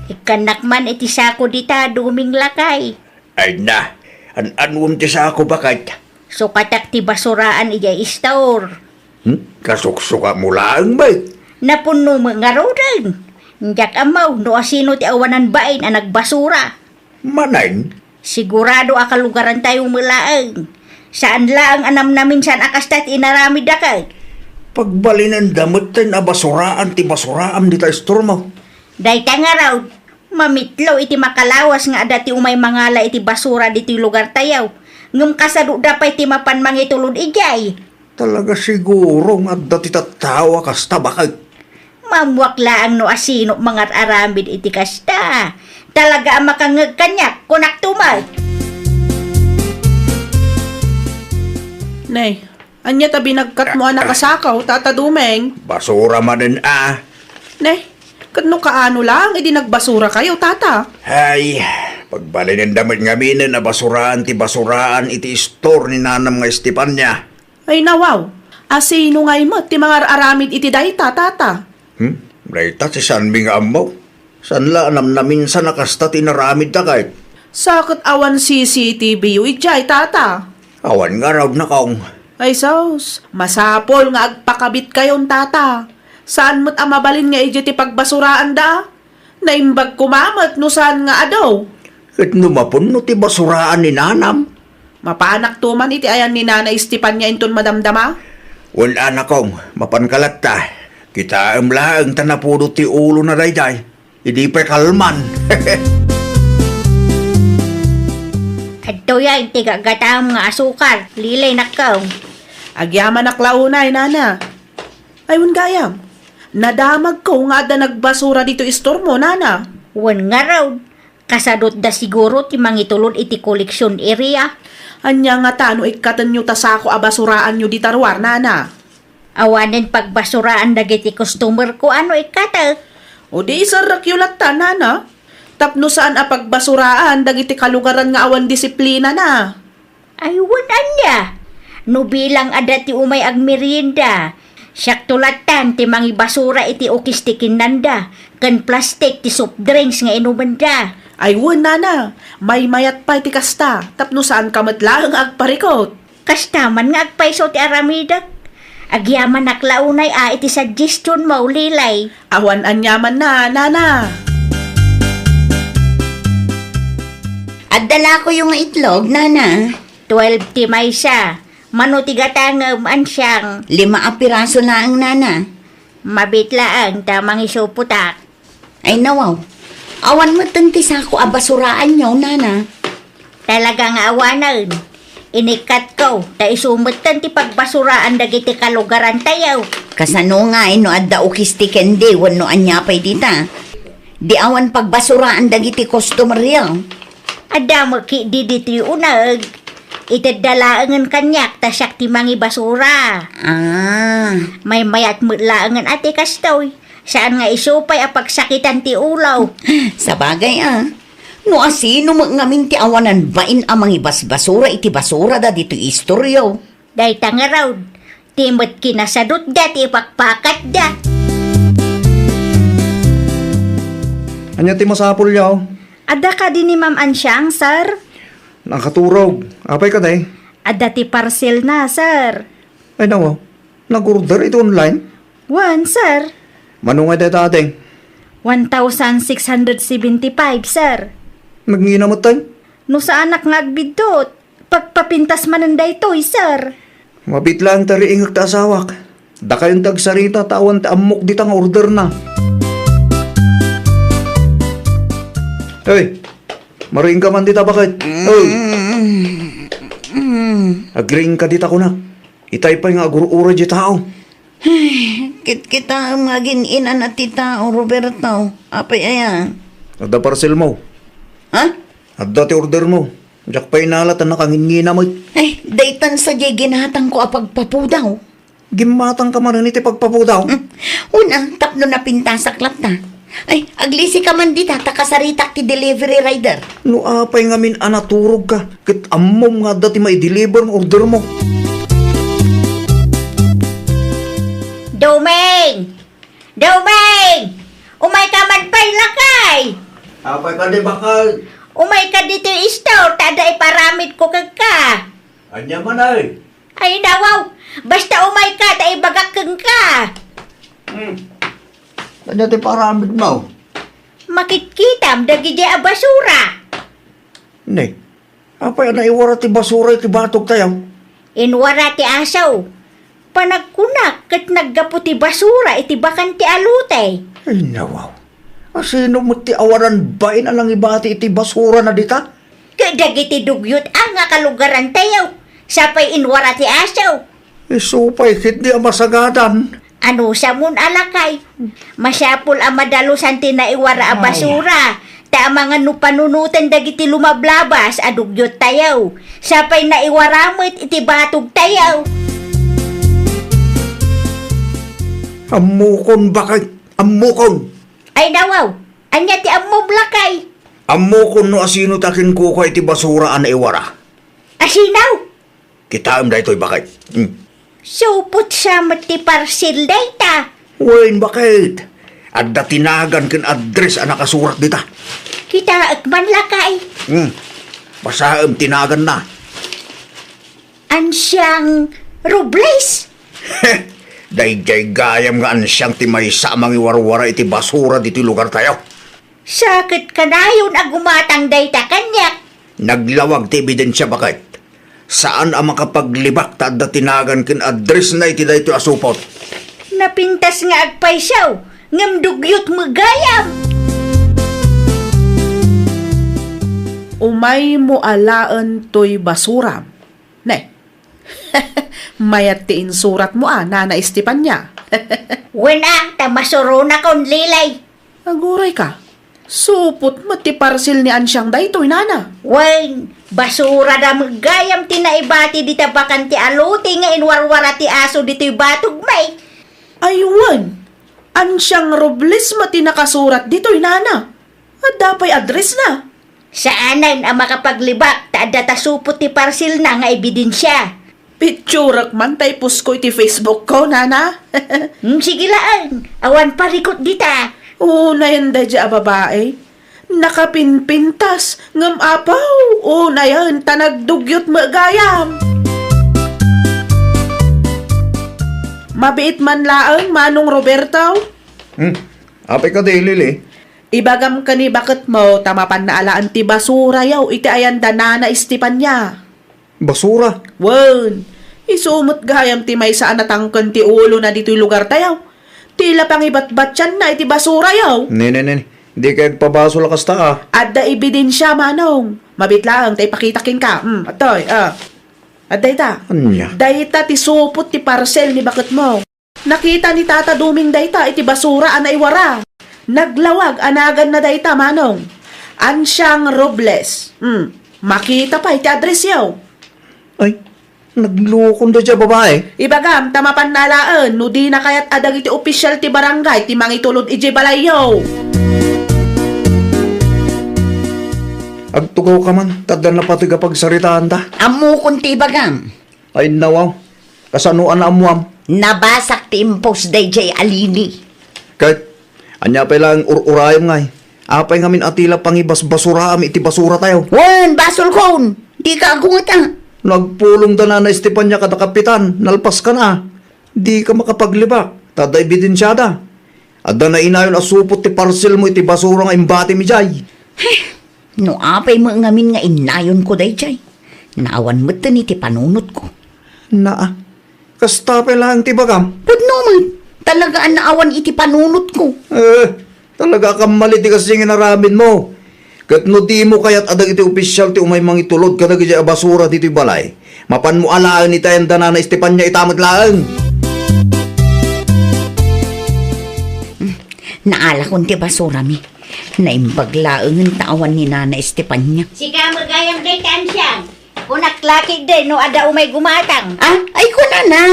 Ikkannak man iti sako dita, duming lakay. Ay na, an-anuem ti sako, baket? Sukatak ti basuraan idiay istor. Hmm? Kasuksukatmo laeng met? Napunno met ngaruden. Diak ammo no asino ti awanan bain a nagbasura. Manen? Sigurado a kalugarantayo met laeng. Saan laeng a namnaminsan a kasta ti inaramidda ket. Pagbalinenda metten a basuraan ti basuraam dita istormo. Dayta ngarud, mamitlo iti makalawas nga adda ti umay mangala iti basura ditoy lugartayo. Ngem kasadoda pay ti mapan mangitulod idiay. Talaga siguro nga adda ti tattao a kasta, baket. Maammoak laeng no asino mangar-aramid iti kasta. Talaga a makangngeg kaniak, kunak tumet. Nay, ania ta binagkatmo a nakasakaw, Tata Dumeng? Basura manen a. Nay, ket no kaano laeng idi nagbasurakayo, Tata? Ay, pagbalinenda met ngaminen a basuraan ti basuraan iti istor ni nanam nga Estefania. Ay, nawaw, asino ngay met ti mangar-aramid iti dayta, Tata? Hmm? Dayta ti saanmi nga ammo. Saan la a namnaminsan a kasta ti inaramidda ket. Sa ket awan C C T V yo idiay, Tata? Awan ngarud, nakong. Ay, sus, masapul nga agpakabitkayon, Tata. Saan met a mabalin nga idiay ti pagbasuraanda? Naimbag koma met no saan nga adu. Ket no mapunno ti basuraan ni nanam? Mapanakto man iti ayan ni Nana Estefania inton madamdama? Wen a, nakong, mapanka latta. Kitaem laeng ta napudot ti ulona daydiay. Idi pay kalman. Adtoyen ti gaggatam nga asukar, Lilay, nakkaw. Agyamanak la unay, nana. Ay, wen gayam. Nadamagko nga adda nagbasura ditoy istormo, nana. Wen ngarud, kasadutda siguro ti mangitulod iti collection area. Ania ngata no ikkatenyo ta sako a basuraanyo dita ruar, nana? Awanen pagbasuraan dagiti customer ko a no ikkatek. O di iserrekyo latta, nana. Tapno saan a pagbasuraan dagiti kalugaran nga awan disiplinana. Ay, wen ania? No bilang adda ti umay agmerienda, siakto lattan ti mangibasura iti ukis ti kinnanda, ken plastik ti soft drinks nga inumenda. Ay, wen, nana. Maymayat pay ti kasta, tapno saanka met laeng nga agparikot. Kasta man nga agpayso ti aramidek. Agyamanak la unay a iti suggestion mo, Lilay. Awan aniamanna, nana. Adda lakoyo nga itlog, nana. Twelve ti maysa. Mano ti gatangem, ansiang? Lima a piraso laeng, nana. Mabit laeng ta mangisupotak. Ay, nawaw. Awan metten ti sako a basuraanyo, nana. Talaga nga awanen. Inikkatko, ta isu metten ti pagbasuraan dagiti kalugarantayo. Kasano ngay no adda ukis ti kendi wenno ania pay dita? Di awan pagbasuraan dagiti customeryo? Adda met ketdi ditoy uneg. Itedda laengen kaniak ta siak ti mangibasura. Ah. Maymayat met laengen a ti kastoy. Saan nga isu pay a pagsakitan ti ulo. Sabagay, a. No asino met ngamin ti awanan bain a mangibasbasura iti basurada ditoy istoryo? Dayta ngarud, ti met kinasadutda ti ipakpakatda. Ania ti masapulyo? Adda kadi ni Ma'am Ansiang, sir? Nakaturog. Apay kadi? Adda ti parcelna, sir. Ay, nawaw. Nag-order iti online? Wen, sir. Mano ngay dayta, ading? One thousand six hundred seventy-five, sir. Nagngina metten? No saanak nga agbiddut, pagpapintas manen daytoy, sir. Mabit laeng ta riingek ti asawak. Dakayon ti agsarita ta awan ti ammok dita nga orderna. Hoy, mariingka man dita, baket. Hoy. Agriingka dita, kunak. Itay pay nga agur-uray ti tao. Ay, kitkitaem nga agin-inana ti tao, Roberto. Apay aya? Adda parcelmo. Ha? Adda ti ordermo. Diak pay nala ta nakangingina met. Ay, daytan sadiay ginatangko a pagpapudaw. Gimmatangka manen iti pagpapudaw? Hmm. Una, tapno napintasak latta. Ay, aglisika man dita, ta kasaritak ti delivery rider. No apay ngamin a naturogka, ket ammom nga adda ti maideliver nga ordermo. Doming! Doming! Umayka man pay, lakay! Apay kadi, baket? Umayka ditoy store, ta adda iparamidko kenka. Ania man ay? Ay, nawaw! Basta umayka, ta ibagak kenka! Hmm. Ania ti paramidmo? Makitkitam dagidi a basura. Ne, apay a naiwara ti basura iti batogtayo? Inwara ti aso. Panagkunak ket naggapu ti basura iti bakante a lote. Ay, nawaw. Asino met ti awanan bain a nangibati iti basurana dita? Ket dagiti dugyot a nga kalugarantayo, sapay inwara ti aso. Isu pay ketdi a masagadan. Anusamon a lakay, masapul a madalusan ti naiwara a basura, ta amangan no panunoten dagiti lumablabas a dugyottayo, sapay naiwara met iti batogtayo. Ammokon, baket, ammokon. Ay, nawaw, ania ti ammom, lakay? Ammokon no asino ti akinkukua iti basura a naiwara. Asino? Kitaem daytoy, baket. Hmm. Supot sa met ti parcel dayta. Wen, baket. Adda ti nagan ken address a nakasurat dita. Kitaek man, lakay. Hmm. Basaem ti naganna. Ansiang Robles. Daydiay gayam nga ansiang ti maysa a mangiwarwara iti basura ditoy lugartayo. Sa ket kanayon a gumatang dayta kaniak. Naglawag ti ebidensia, baket. Saan a makapaglibak ta adda ti nagan ken addressna iti daytoy a supot. Napintas nga agpayso, ngem dugyot met gayam. Umaymo alaen toy basuram. Ne. Mayat ti insuratmo a, Nana Estefania. Wen a, ta masuronakon, Lili. Aguray ka. Supot met ti parcel ni Ansiang daytoy, Nana. Wen, basurada met gayam ti naibati dita bakante a lote nga inwarwara ti aso ditoy batog, may. Ay, wen. Ansiang Robles met ti nakasurat ditoy, Nana. Adda pay address na. Saanen a makapaglibak ta adda ta supot ti parcel na nga ebidensia. Picturak man ta ipost ko iti Facebook ko, Nana. Hmm, sige laeng. Awan parikut dita. Unayen daydiay a babai. Nakapinpintas, ngem apaw, unayen ta nagdugyot met gayam. Mabiit man laeng, Manong Roberto. Hmm, apay kadi, Lili? Ibagam ken ni baketmo ta mapanna alaen ti basurayo iti ayan da Nana Estefania. Basura? Wen, isu met gayam ti maysa a natangken ti ulona ditoy lugartayo. Ti la pangibatbatianna iti basurayo. Ne, ne, ne, ne. Dika agpabasol a kasta a. Adda ebidensia, Manong. Mabiit laeng ta ipakita kenka. Hmm, adtoy, a. Adda ita. Ania? Dayta ti supot ti parcel ni baketmo. Nakita ni Tata Doming dayta iti basura a naiwara. Naglawag a naganna dayta, Manong. Ansiang Robles. Hmm. Makita pay ti addressyo. Ay, naglukon daydiay a babai. Ibagam ta mapanna alaen no dina kayat a dagiti opisyal ti barangay ti mangitulod idiay balayyo. Agtugawka man, ta adda napateg a pagsaritaanda. Ammokon ti ibagam. Ay, nawaw. Kasano a naammuam? Nabasak ti impos daydiay a Lili. Ket, ania pay laeng ur-urayem ngay? Apay ngamin a ti la pangibasbasuraam iti basuratayo? Wen, basolkon! Dika agungeta. Nagpulong da Nana Estefania kada kapitan, nalpaskan a. Dika makapaglibak, ta adda ebidensiada. Adda nainayon a supot ti parselmo iti basura nga imbatimi idiay. Heh, no apay met ngamin nga innayonko daydiay, naawan metten iti panunotko. Naa, kasta pay laeng ti ibagam? Pudno met, talaga a naawan iti panunotko. Eh, talaga a kammalid ti kasdi nga inaramidmo. Ket no dimo kayat a dagiti opisyal ti umay mangitulod kadagiti a basura ditoy balay, mapanmo alaen iti ayan da Nana Estefania ita met laeng. Naalakon ti basurami. Naimbag laengen ta awan ni Nana Estefania. Sika met gayam dayta, Ansiang. Kunak la ketdi no adda umay gumatang. Ah, ay kunana.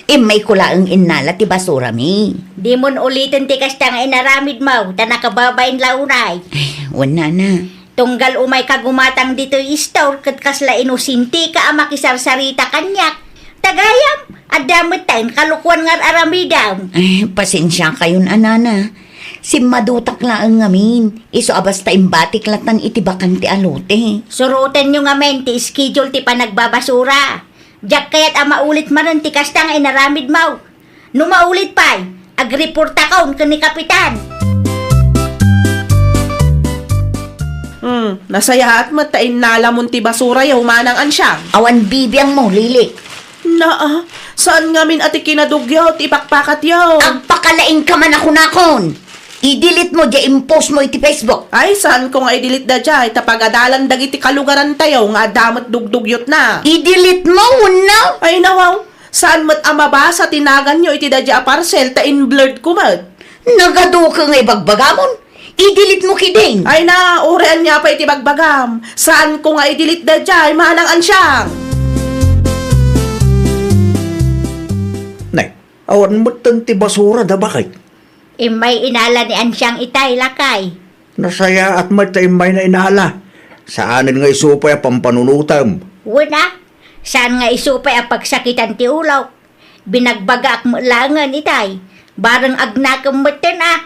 Immayko laeng innala ti basurami. Dimon uliten ti kasta nga inaramidmo, ta nakababain la unay. Ay, wen, Nana. Tunggal umayka gumatang ditoy istor ket kasla inosenteka a makisarsarita kaniak. Ta gayam, adda metten kalokuan nga ar-aramidem. Ay, pasensiakayon a, Nana. Simmadutak laeng ngamin. Isu a basta imbatik latan iti bakante a lote. Surotenyo ngamin ti schedule ti panagbabasura. Diak kayat a maulit manen ti kasta nga inaramidmo. No maulit pay, agreportakon ken ni Kapitan. Hmm, nasayaat met ta innalamon ti basurayo, Manang Ansiang. Awan bibiangmo, Lili. Naa, saan ngamin a ti kinadugyot ti ipakpakatyo? Agpakalaingka man a kunakon. I-delete mo diay impostmo iti Facebook. Ay, saanko nga i-delete daydiay, ta pagadalan dagiti kalugarantayo nga adda met dugdugyotna. I-delete mo, wenno? Ay, nawaw, saan met a mabasa ti naganyo iti daydiay a parcel, ta in-blurred ko met. Nagaduke nga ibagbagamon. I-delete mo ketdin. Ay na, uray ania pay iti bagbagam. Saanko nga i-delete daydiay, Manang Ansiang. Nay, awan metten ti basura da, baket? Immay inala ni Ansiang itay, lakay. Nasayaat met ta immayna inala. Saanen nga isu pay a pampanunotem. Wen a, saan nga isu pay a pagsakitan ti ulok. Binagbagaak met laengen itay. Bareng agnakem metten a.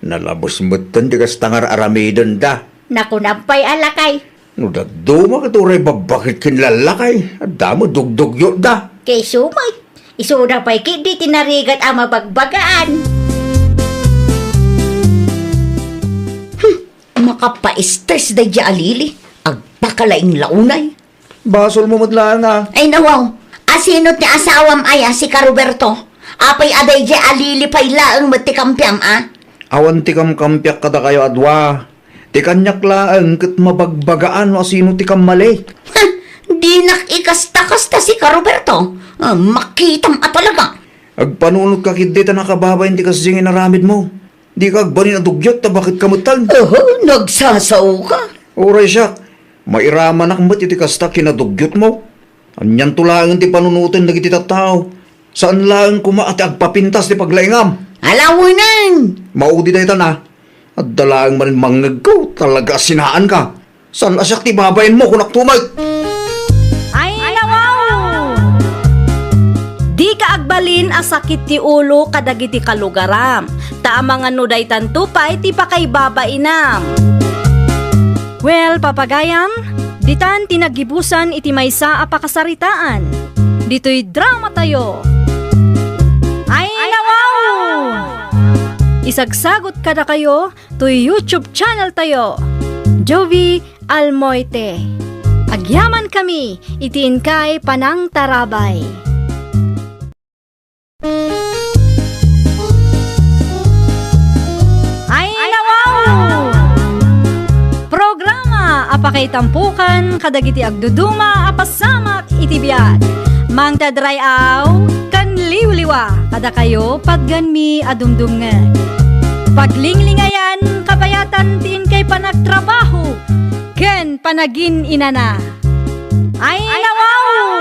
Nalabes metten ti kasta nga ar-aramidenda. Nakunam pay a, lakay. No dadduma ket uray babbaket ken lallakay, adda met dugdugyotda. Ket isu met, isuda pay ketdi ti narigat a mabagbagaan. Hmm, makapaestres daydiay a Lili. Agpakalaing la unay. Basolmo met laeng a. Ay, nawaw. Asino ti asawam aya, sika, Roberto? Apay a daydiay a lilipay laeng met ti kampiam, a? Awan ti kamkampiak kadakayo a dua. Ti kaniak laeng ket mabagbagaan no asino ti kammali. Ha! Dinak ikasta-kasta sika, Roberto. Ah, makitam a talaga. Agpanunotka ketdi ta nakababain ti kasdi nga inaramidmo. Dika agbalin a dugyot ta baket ka metten. Oho, nagsasaoka. Uray siak, mairamanak met iti kasta kinadugyotmo. Anianto laeng ti panunoten dagiti tattao? Saan laeng koma a ti agpapintas ti paglaingam? Alawenen! Maudi daytan a. Adda laeng manen mangngegko, talaga a sinaanka. Saan a siak ti babainmo, kunakto met. Ay, nawaw! Dika agbalin a sakit ti ulo kadagiti kalugaram, ta amangan no daytanto pay ti pakaibabainam. Well, papagayam, ditan ti naggibusan iti maysa a pakasaritaan. Ditoy dramatayo. Ay, nawaw! Isagsagot kadakayo toy YouTube channel tayo, Jovi Almoite. Agyaman kami iti inkay panangtarabay. Ay, nawaw! Programa a pakaitampukan kadagiti agduduma a pasamak iti biag. Mangtadray-aw ken liwliwa kadakayo patgenmi a dumdumngeg. Paglinglingayan, kabayatan ti inkay panagtrabaho ken panagin-inana. Ay, nawaw!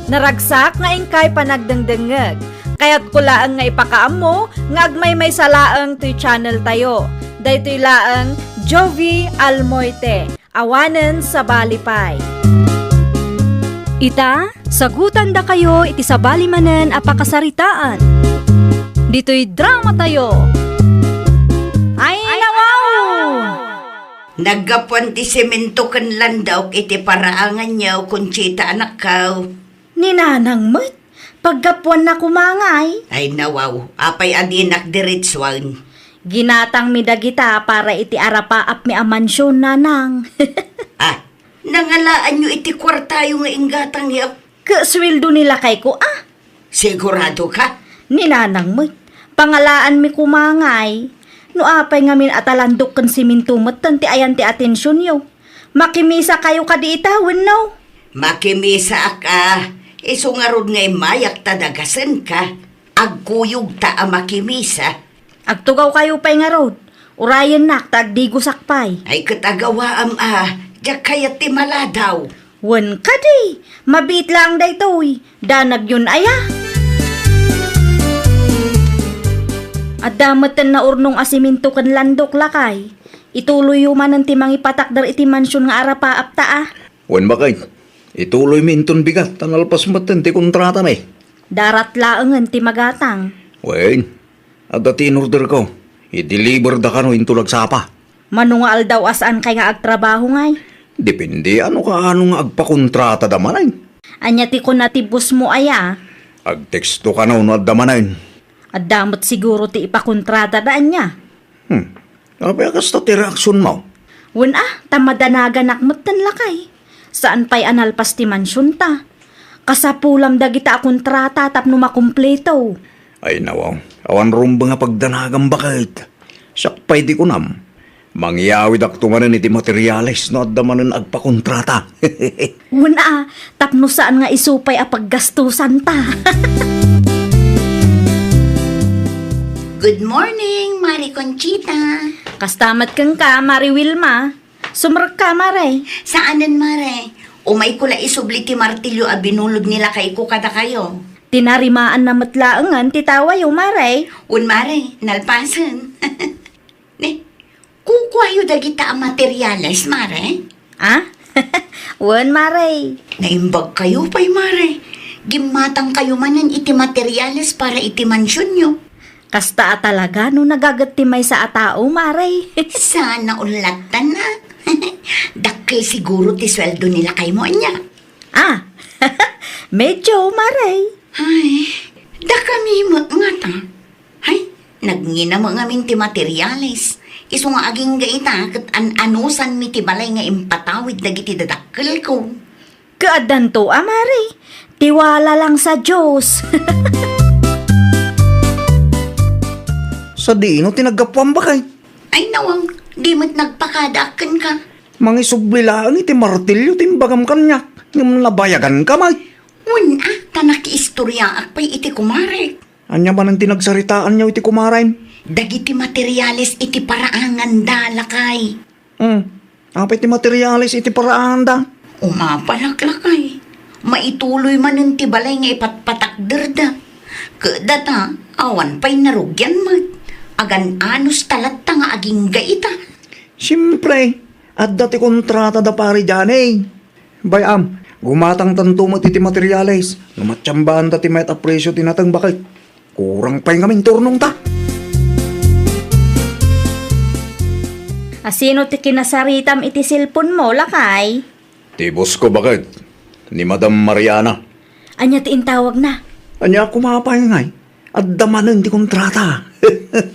Naragsak nga inkay panagdengdengngeg. Kayatko laeng nga ipakaammo nga agmaymaysa laeng toy channel tayo. Daytoy laeng Jovi Almoite. Awanen sabali pay. Ita, sagutandakayo iti sabali manen a pakasaritaan. Ditoy dramatayo. Ay, nawaw! Naggapuan ti semento ken landok iti paraanganyo, Conchita, anakko. Ni nanang met, paggapuanna koma ngay. Ay, nawaw, apay a dinak diretsuen? Ginatangmi dagita para iti arapaapmi a mansion, nanang. Ah, nangalaanyo iti kuartayo nga inggatangyo? Ket sueldo ni lakayko, a? Sigurado ka? Ni nanang met, pangalaanmi koma ngay. No apay ngamin a ta landok ken semento metten ti ayan ti atensionyo. Makimisa kayo kadi ita, wenno? Makimisaak a, isu ngarud nga immayak ta dagasenka. Agkuyogta a makimisa. Agtugaw kayo pay ngarud. Urayennak ta agdigosak pay. Ay, ket agawaam a, diak kayat ti maladaw. Wen kadi, mabiit laeng daytoy. Danagyon aya? Adda metten naurnong a semento ken landok, lakay. Ituloyyo manen ti mangipatakder iti mansion nga arapaapta a. Wen, baket. Ituloymi inton bigat ta nalpas metten ti kontratami. Darat laengen ti magatang. Wen, adda ti inorderko. I-deliver da kano inton agsapa. Mano nga aldaw a saankay nga agtrabaho ngay? Depende, ano kaano nga agpakontratada manen. Ania ti kuna ti bossmo aya? Agteksto kano no adda manen. Adda met siguro ti ipakontratada ania? Hmm. Apay a kasta ti reaksionmo? Wen a, ta madanaganak metten, lakay. Saan pay a nalpas ti mansionta. Kasapulam dagita a kontrata tapno makumpleto. Ay, nawaw, awan rumbeng a pagdanagam, baket. Siak pay ti kunam, mangyawidakto manen iti materiales no adda manen agpakontrata. Wen a, tapno saan nga isu pay a paggastosanta. Good morning, Mari Conchita. Kasta met kenka, Mari Wilma. Sumrekka, Mare. Saanen, Mare. Umayko la isubli ti martilyo a binulod ni lakayko kadakayo. Tinarimaanna met laengen ti tawayo, Mare. Wen, Mare, nalpasen. Ne, kukuayo dagita a materiales, Mare? A? Wen, Mare. Naimbag kayo pay, Mare. Gimmatang kayo manen iti materiales para iti mansionyo. Kasta a talaga no nagaget ti maysa a tao, Mare. Sana ullatan a. Dakkel siguro ti sueldo ni lakaymo ania. A, medyo, Mare. Ay, dakami met ngata. Ay, nagngina met ngamin ti materiales. Isu nga agingga ita ket an-anusanmi ti balay nga impatawid dagiti dadakkelko. Addanto a, Mari. Tiwala lang sa Dios. Sadino ti naggapuam, baket? Ay, nawang, di met nagpakadaak kenka. Mangisubli laeng iti martilyo ti imbagam kaniak, ngem nabayaganka met. Wen a, ta nakiistoriaak pay iti kumarek. Ania manen ti nagsaritaanyo iti kumarem? Dagiti materiales iti paraanganda, lakay. Hmm. Apay ti materiales iti paraanganda? Umapalak, lakay. Maituloy manen ti balay nga ipatpatakderda. Ket data, awan pay narugian met. Agan-anos ta latta nga agingga ita. Siempre, adda ti kontrata da pare Johnny. Bay-am, gumatangtanto met iti materiales no matiambaanta ti mayat a presio ti nateng, baket. Kurang pay ngamin turnongta. Asino ti kinasaritam iti cellphone mo, lakay? Ti boss ko, baket. Ni Madam Mariana. Ania ti intawagna? Ania koma pay ngay? Adda manen ti kontrata.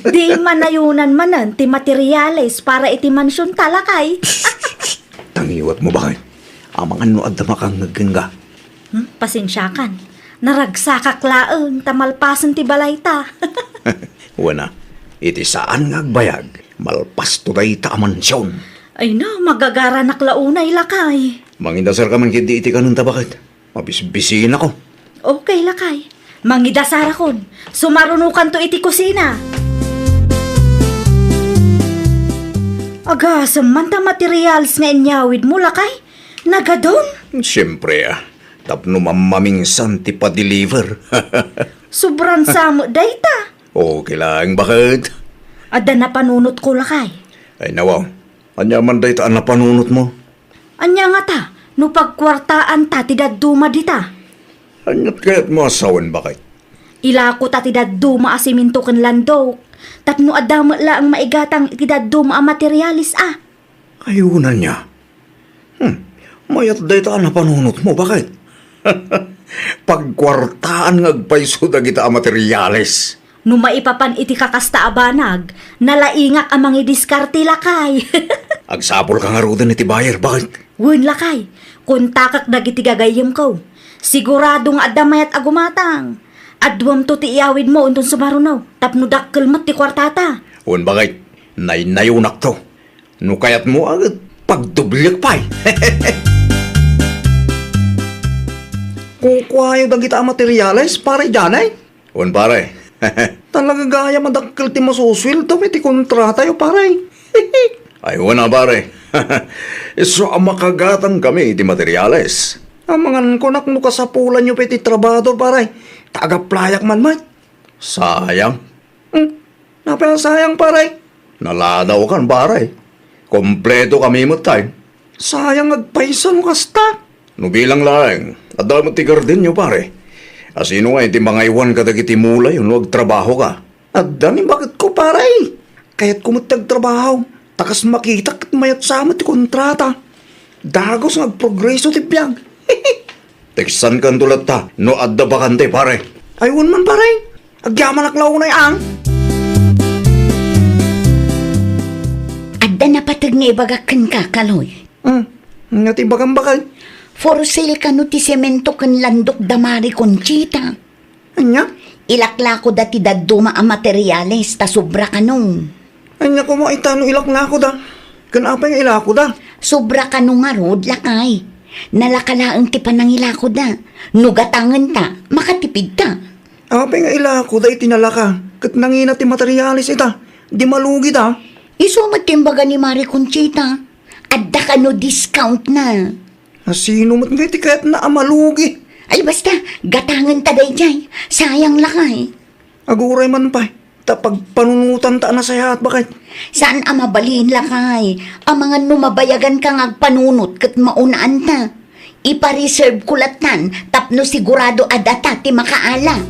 Di manayonan manen ti materiales para iti mansionta, lakay. Tangiwat mo, baket. Amangan no adda makangngeg kenka. Hmm, pasensiakan. Naragsakak laeng ta malpasen ti balayta. Wen a, iti saan nga agbayag, malpasto dayta a mansion. Ay na, magagaranak la unay, lakay. Mangidasarka man ketdi iti kanenta, baket. Mabisbisinako. Okay, lakay. Mangidasarakon. Sumarunokanto iti kusina. Agasem man ta materials nga inyawidmo, lakay. Nagadun? Siempre, a. Tapno mammaminsan ti pa-deliver. Sobran sa met dayta. Okay laeng, baket. Adda napanunotko, lakay. Ay, nawaw. Ania man dayta a napanunotmo? Ania ngata no pagkuartaanta ti dadduma dita? Aniat kayatmo a sawen, baket? Ilakota ti dadduma a semento ken landok, tapno adda met laeng maigatang iti dadduma a materiales a. Ayunan nia. Hmm, mayat dayta a napanunotmo, baket? Pagkuartaan nga agpayso dagita a materiales. No maipapan iti kakasta a banag, nalaingak a mangidiskarte, lakay. Agsapulka ngaruden iti buyer, baket? Wen, lakay. Kontakak dagiti gagayyemko. Sigurado nga adda mayat a gumatang. Aduamto ti iyawidmo inton sumaruno, tapno dakkel met ti kuartata. Wen, baket. Naynayonakto. No kayatmo, a, pagdobliak pay. Kukuayo dagita a materiales, pare Janay? Wen, pare. Talaga gayam a dakkel ti masusueldo iti kontratayo, pare. Ay, wen a, pare. Isu a makagatangkami iti materiales. Amangan kunak no kasapulanyo pay ti trabahador, pare. Ta agaplayak man met. Sayang. Hmm. Apay a sayang, pare? Naladawkan, pare. Kompletokami met tay. Sayang agpayso no kasta. No bilang laeng, adda met ti gardenyo, pare. Asino ngay ti mangaywan kadagiti mulayo no agtrabahoka? Adda ni baketko, pare. Kayatko met ti agtrabaho. Ta kas makitak ket mayat sa met ti kontrata. Dagus nga agprogreso ti biag. Teksankanto latta no adda bakante, pare. Ay, wen man, pare. Agyamanak la unay, ang. Adda napateg nga ibagak kenka, Kaloy. Hmm. Ania ti ibagam, baket? For sale kano ti semento ken landok da Mari Conchita. Ania? Ilaklakoda ti dadduma a materiales ta sobra kano. Ania koma ita no ilaklakoda? Ken apay nga ilakoda? Sobra kano ngarud, lakay. Nalaka laeng ti panangilakoda. No gatangenta, makatipidta. Apay nga ilakoda iti nalaka, ket nangina ti materiales ita? Di malugida? Isu met ti imbaga ni Mari Conchita. Adda kano discount na. Asino met ngay ti kayatna a malugi? Ay, basta, gatangenta daydiay. Sayang, lakay. Aguray man pay, ta pagpanunotanta a nasayaat, baket. Saan a mabalin, lakay. Amangan no mabayaganka nga agpanunot ket maunaanta. Ipa-reserve ko lattan tapno sigurado a data ti makaala.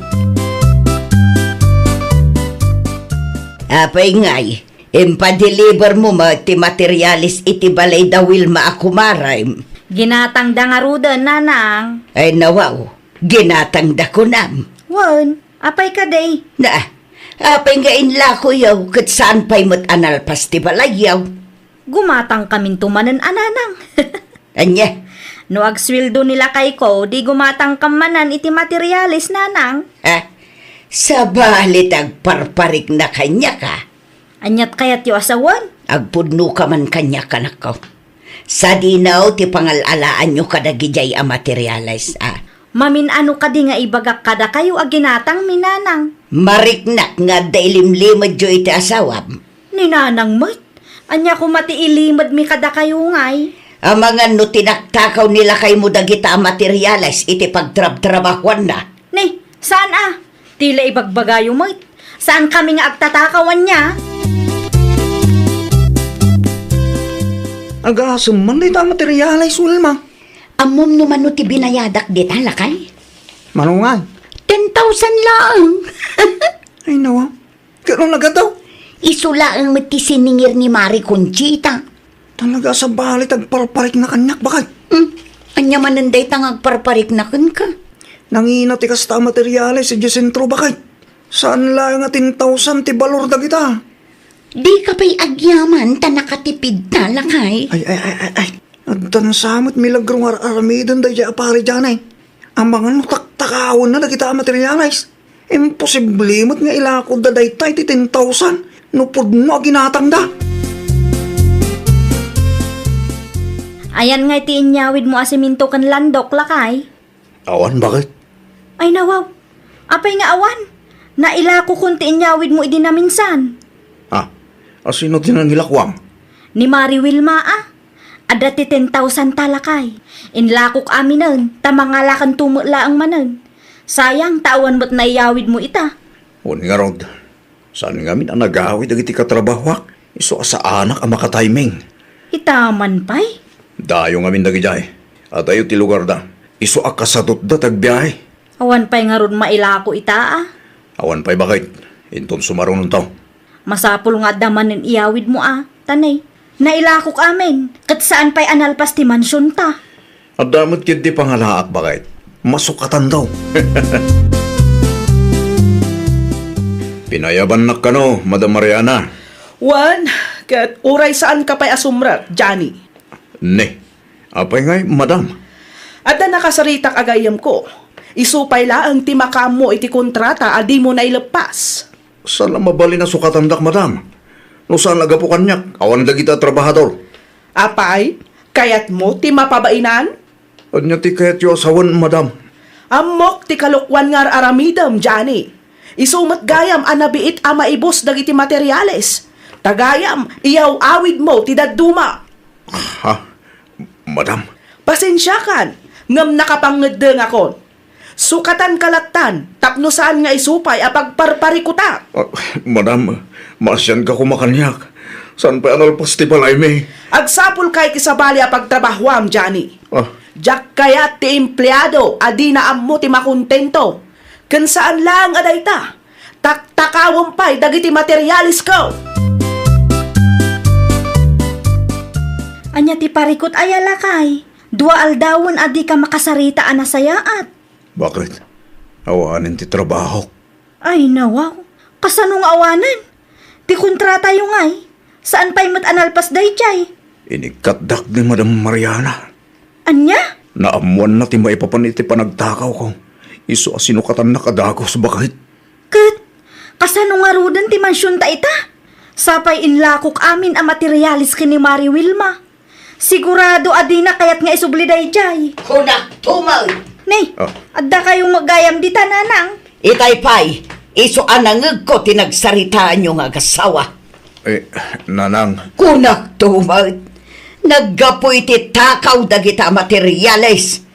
Apay ngay, impa-delivermo met ti materiales iti balay da Wilma a kumarem? Ginatangda ngaruden, nanang. Ay, nawaw, ginatangda kunam. Wen, apay kadi? Na, apay nga inlakoyo ket saan pay met a nalpas ti balayyo? Gumatangkaminto manen a, nanang. Ania? No agsueldo ni lakayko, di gumatangkam manen iti materialis, nanang. Ha? Sabali ti agparparikna kaniak, a? Aniat kayatyo a sawen? Agpudnoka man kaniak, anakko. Sadino ti pangal-alaanyo kadagidiay a materialis, a? Mamin-ano kadi nga ibagak kadakayo a ginatangmi, nanang? Mariknak nga adda ilimlimedyo iti asawam. Ni nanang met? Ania koma ti ilimedmi kadakayo ngay? Amangan no tinaktakaw ni lakaymo dagita a materialis iti pagtrabtrabahuanna. Ni, saan a? Ti la ibagbagayo met. Saankami nga agtatakaw ania? Agasem man dayta a materialis, Wilma. Ammom no mano ti binayadak dita, lakay? Mano nga? Ten thousand laeng. Ay, nawa. Ket no nagadaw? Isu laeng met ti siningir ni Mari Conchita. Talaga a sabali ti agparparikna kaniak, baket. Hmm. Ania manen dayta nga agparparikna kenka? Nangina ti kasta a materialis idiay sentro, baket. Saan laeng a ten thousand ti balor dagita. Dika pay agyaman ta nakatipidta, lakay. Ay, ay, ay, ay, ay. Adda sa met milagro nga ar-aramiden daydiay a pari, Jane. Amangan no taktakawenna dagita a materialis. Imposible met nga ilakodda dayta iti ten thousand no pudno a ginatangda. Ayan ngay ti inyawidmo a semento ken landok, lakay? Awan, baket? Ay, nawaw. Apay nga awan? Nailakokon ti inyawidmo idi naminsan. Ah, asino ti nangilakuam? Ni Mari Wilma, a. Adda ti ten thousand ta, lakay. Inlakok aminen, ta mangalakanto met laeng manen. Sayang, ta awan met naiyawidmo ita. Wen ngarud, saan ngamin a nagawid dagiti katrabahoak? Isu a saanak a makatiming. Ita man pay? Dayo ngamin dagidiay. Adayo ti lugarda. Isu a kasadutda ti agbiahe. Awan pay ngarud mailako ita, a? Awan pay, baket. Inton sumarunonto. Masapul nga adda manen iyawidmo, a, ta ne, nailakok amin, ket saan pay a nalpas ti mansionta. Adda met ketdi pangalaak, baket. Masukatan daw. Pinayabannak kano, Madam Mariana? Wen, ket uray saanka pay a sumrek, Johnny. Ne, apay ngay, madam? Adda nakasaritak a gayyemko. Isu pay laeng ti makaammo iti kontrata a dimo naileppas. Saan a mabalin a sukatandak, madam. No saan a gapu kaniak, awan dagita a trabahador. Apay, kayatmo ti mapabainan? Ania ti kayatyo a sawen, madam? Ammok ti kalokuan nga ar-aramidem, Johnny. Isu met gayam a nabiit a maibus dagiti materiales. Ta gayam, iyaw-awidmo ti dadduma. Ha? Madam? Pasensiakan, ngem nakapangngeddengakon. Sukatanka lattan, tapno saan nga isu pay a pagparparikutak. Ah, madam, maasianka koma kaniak. Saan pay a nalpas ti balaymi? Agsapulka iti sabali a pagtrabahoam, Johnny. Ah. Diak kayat ti empleado a dina ammo ti makontento. Ken saan laeng a dayta, taktakawem pay dagiti materialesko. Ania ti parikut aya, lakay? Dua aldawen a dika makasarita a nasayaat. Baket? Awanen ti trabahok. Ay, nawaw. Kasano nga awanen? Ti kontratayo ngay, saan pay met a nalpas daydiay? Inikkatdak ni Madam Mariana. Ania? Naammoanna ti maipapan iti panagtakawko. Isu a sinukatannak a dagus, baket. Ket, kasano ngaruden ti mansionta ita? Sapay inlakok amin a materialis ken ni Mari Wilma. Sigurado a dina kayat nga isubli daydiay. Kunak tumaw! Ni, Ah. Adda kayo met gayam dita, nanang? Itay pay, isu a nangegko ti nagsaritaanyo nga agasawa. Eh, nanang. Kunak tumaw! Naggapu iti takaw dagita a materialis.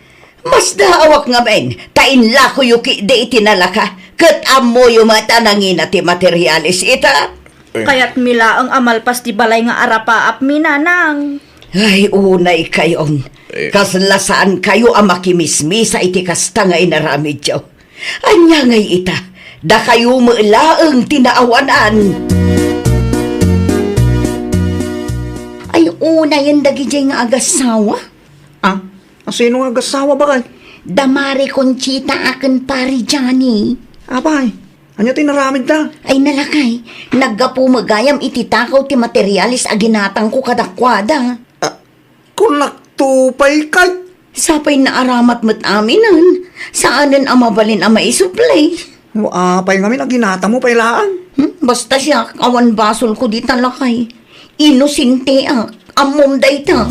Masdaawak ngamin, ta inlakoyo ketdi iti nalaka, ket ammoyo met a nangina ti materialis ita. Eh. Kayatmi laeng a malpas ti balay nga arapaapmi, nanang. Ay, unay kayon. Eh. Kasla saan kayo a makimismisa iti kasta nga inaramidyo. Ania ngay ita, dakayo met laeng ti naawanan. Ay, unayen dagidiay nga agasawa? Ah, asino nga agasawa, baket? Da Mari Conchita a ken Pari Johnny. Apay, ania ti inaramidda? Ay, nalakay, naggapu met gayam iti takaw ti materialis a ginatangko kadakuada. Ah, kunak Tupay kay. Sapay naaramat met aminen. Saanen a mabalin a maisuplay. No apay ngamin a ginatamo pay laeng. Hmm? Basta siak, awan basolko dita, lakay. Inosenteak. Ammom dayta.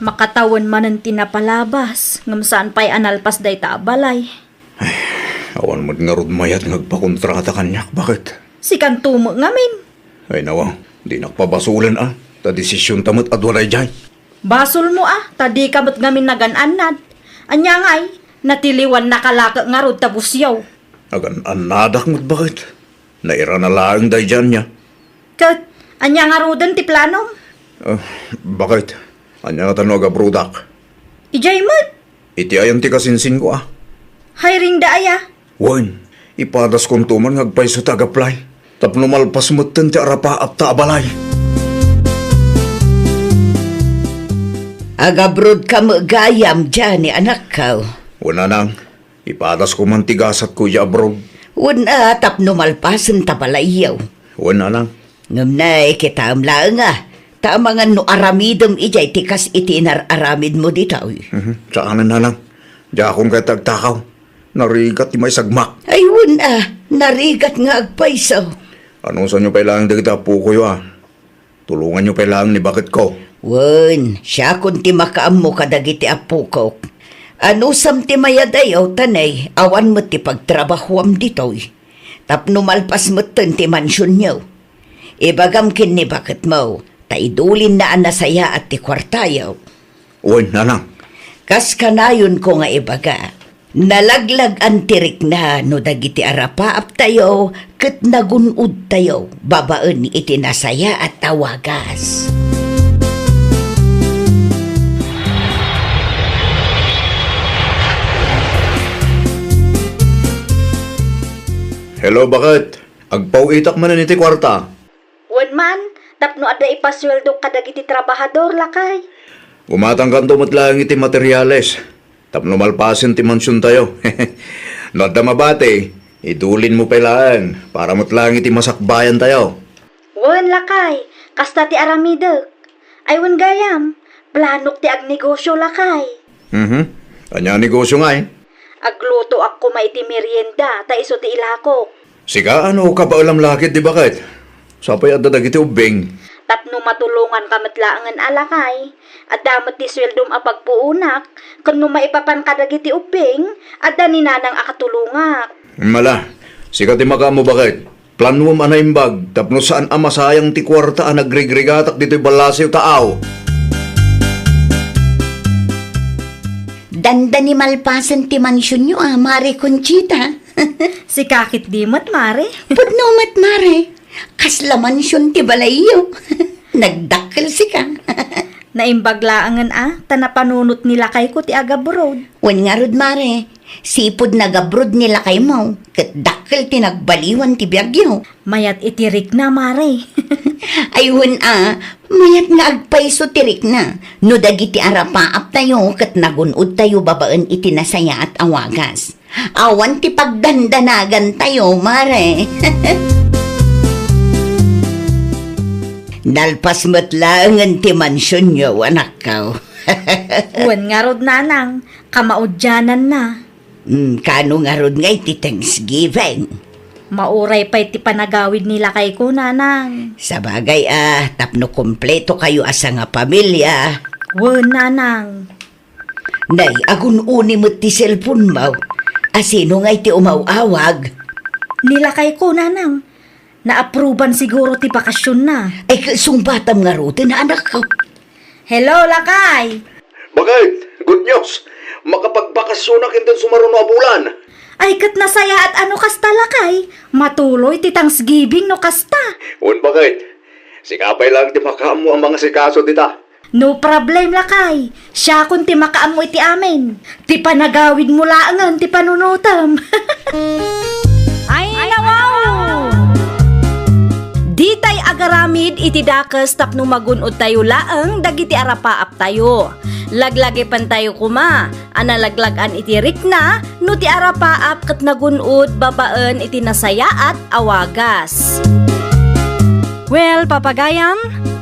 Makatawen manen ti napalabas, ngem saan pay a nalpas dayta a balay. Ay, awan met ngarud mayat nga agpakontrata kaniak, baket? Sikanto met ngamin. Ay, nawa, dinak pabasolen a, ta desisionta met a dua daydiay. Basolmo a, ta dika met ngamin nagan-annad. Ania ngay, natiliwannaka la ket ngarud ta busyaw. Nagan-annadak met, baket? Nairana laeng daydiay ania. Ket, ania ngaruden ti planom? Ah, baket? Ania ngata no agabrodak? Idiay met. Iti ayan ti kasinsinko a. Hiring da aya? Wen, ipadaskon to man nga agpayso ti ag-apply. Tapno malpas metten ti arapaapta a balay. Agabrodka met gayam, Johnny, anakko. Wen, nanang, ipadasko man ti gasatko idiay abroad. Wen a, tapno malpasen ta balayyo. Wen, nanang. Ngem nay, kitaem laeng a, ta amangan no aramidem idiay ti kas iti inar-aramidmo ditoy. Mhm. Saanen, nanang. Diakon kayat agtakaw. Narigat ti maisagmak. Ay, wen a, narigat nga agpayso. Anusanyo pay laeng dagiti appokoyo a. Tulonganyo pay laeng ni baketko. Wen, siakon ti makaammo kadagiti appokok. Anusam ti mayadayo, ta nay, awan met ti pagtrabahoam ditoy. Tapno malpas metten ti mansionyo. Ibagam ken ni baketmo, ta idulinna a nasayaat ti kuartayo. Wen, nanang. Kas kanayonko nga ibaga, nalaglag-an ti rikna no dagiti arapaaptayo ket nagun-odtayo babaen iti nasayaat a wagas. Hello, baket? Agpaw-itak manen iti kuarta. Wen man, tapno adda ipasueldok kadagiti trabahador, lakay. Gumatangkanto met laeng iti materiales tapno malpasen ti mansiontayo. No adda mabati, idulinmo pay laeng para met laeng iti masakbayantayo. Wen, lakay, kasta ti aramidek. Ay, wen gayam, planok ti agnegosio, lakay. Mhm. Ania a negosio ngay? Aglutoak koma iti merienda ta isu ti ilakok. Sika, ano, kabaelam la ket di baket? Sapay adda dagiti ubbing. Tapno matulonganka met laengen a lakay, adda met ti sueldom a pagpuonak, ken no maipapan kadagiti ubbing, adda ni nanang a katulongak. Mala, sika ti makaammo baket. Planuem a naimbag tapno saan a masayang ti kuarta a nagrigrigatak ditoy ballasiw, taaw. Dandani malpasen ti mansionyo a, Mare Conchita. Sika ketdi met, Mare. Pudno met, Mare. Kasla mansion ti balayyo. Nagdakkel sika. Naimbag laengen a, ta napanunot ni lakayko ti agabroad. Wen ngarud, Mare, sipud nagabroad ni lakaymo, ket dakkel ti nagbaliwan ti biagyo. Mayat iti rikna, Mare. Ay, wen a, mayat nga agpayso ti rikna, no dagiti arapaaptayo ket nagun-odtayo babaen iti nasayaat a wagas. Awan ti pagdandanagantayo, Mare. Nalpas met laengen ti mansionyo, anakko. Wen ngarud, nanang, kamaudiananna. Hmm, kano ngarud ngay ti Thanksgiving? Mauray pay ti panagawid ni lakayko, nanang. Sabagay a, tapno kompleto kayo a sangapamilia. Wen, nanang. Nay, agun-uni met ti cellphone-mo. A sino ngay ti umaw-awag? Ni lakayko, nanang. Naapruban siguro ti bakasionna. Ay, sungbatam ngaruden, anakko. Hello, lakay! Bakit? Good news! Makapagbakasionak inton sumaruno a bulan! Ay, ket nasayaat a no kasta, lakay. Matuloy ti Thanksgiving no kasta. Wen, bakit? Sika pay laeng ti makaammo a mangasikaso dita. No problem, lakay. Siakon ti makaammo iti amin. Ti panagawidmo laengen ti panunotem. Ay, nawaw! Ditay Agaramid iti dakes tapno magun-odtayo laeng dagiti arapaaptayo. Laglagipentayo koma a nalaglag-an iti rikna no ti arapaap ket nagun-od babaen iti nasayaat a wagas. Well, papagayam,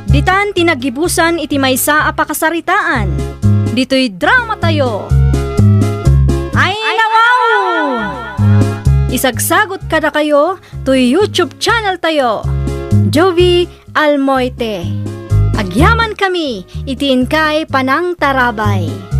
ditan ti naggibusan iti maysa a pakasaritaan. Ditoy dramatayo. Ay, nawaw! Isagsagot kadakayo toy YouTube channel tayo, Jovie Almoite. Agyaman kami iti inkay panangtarabay.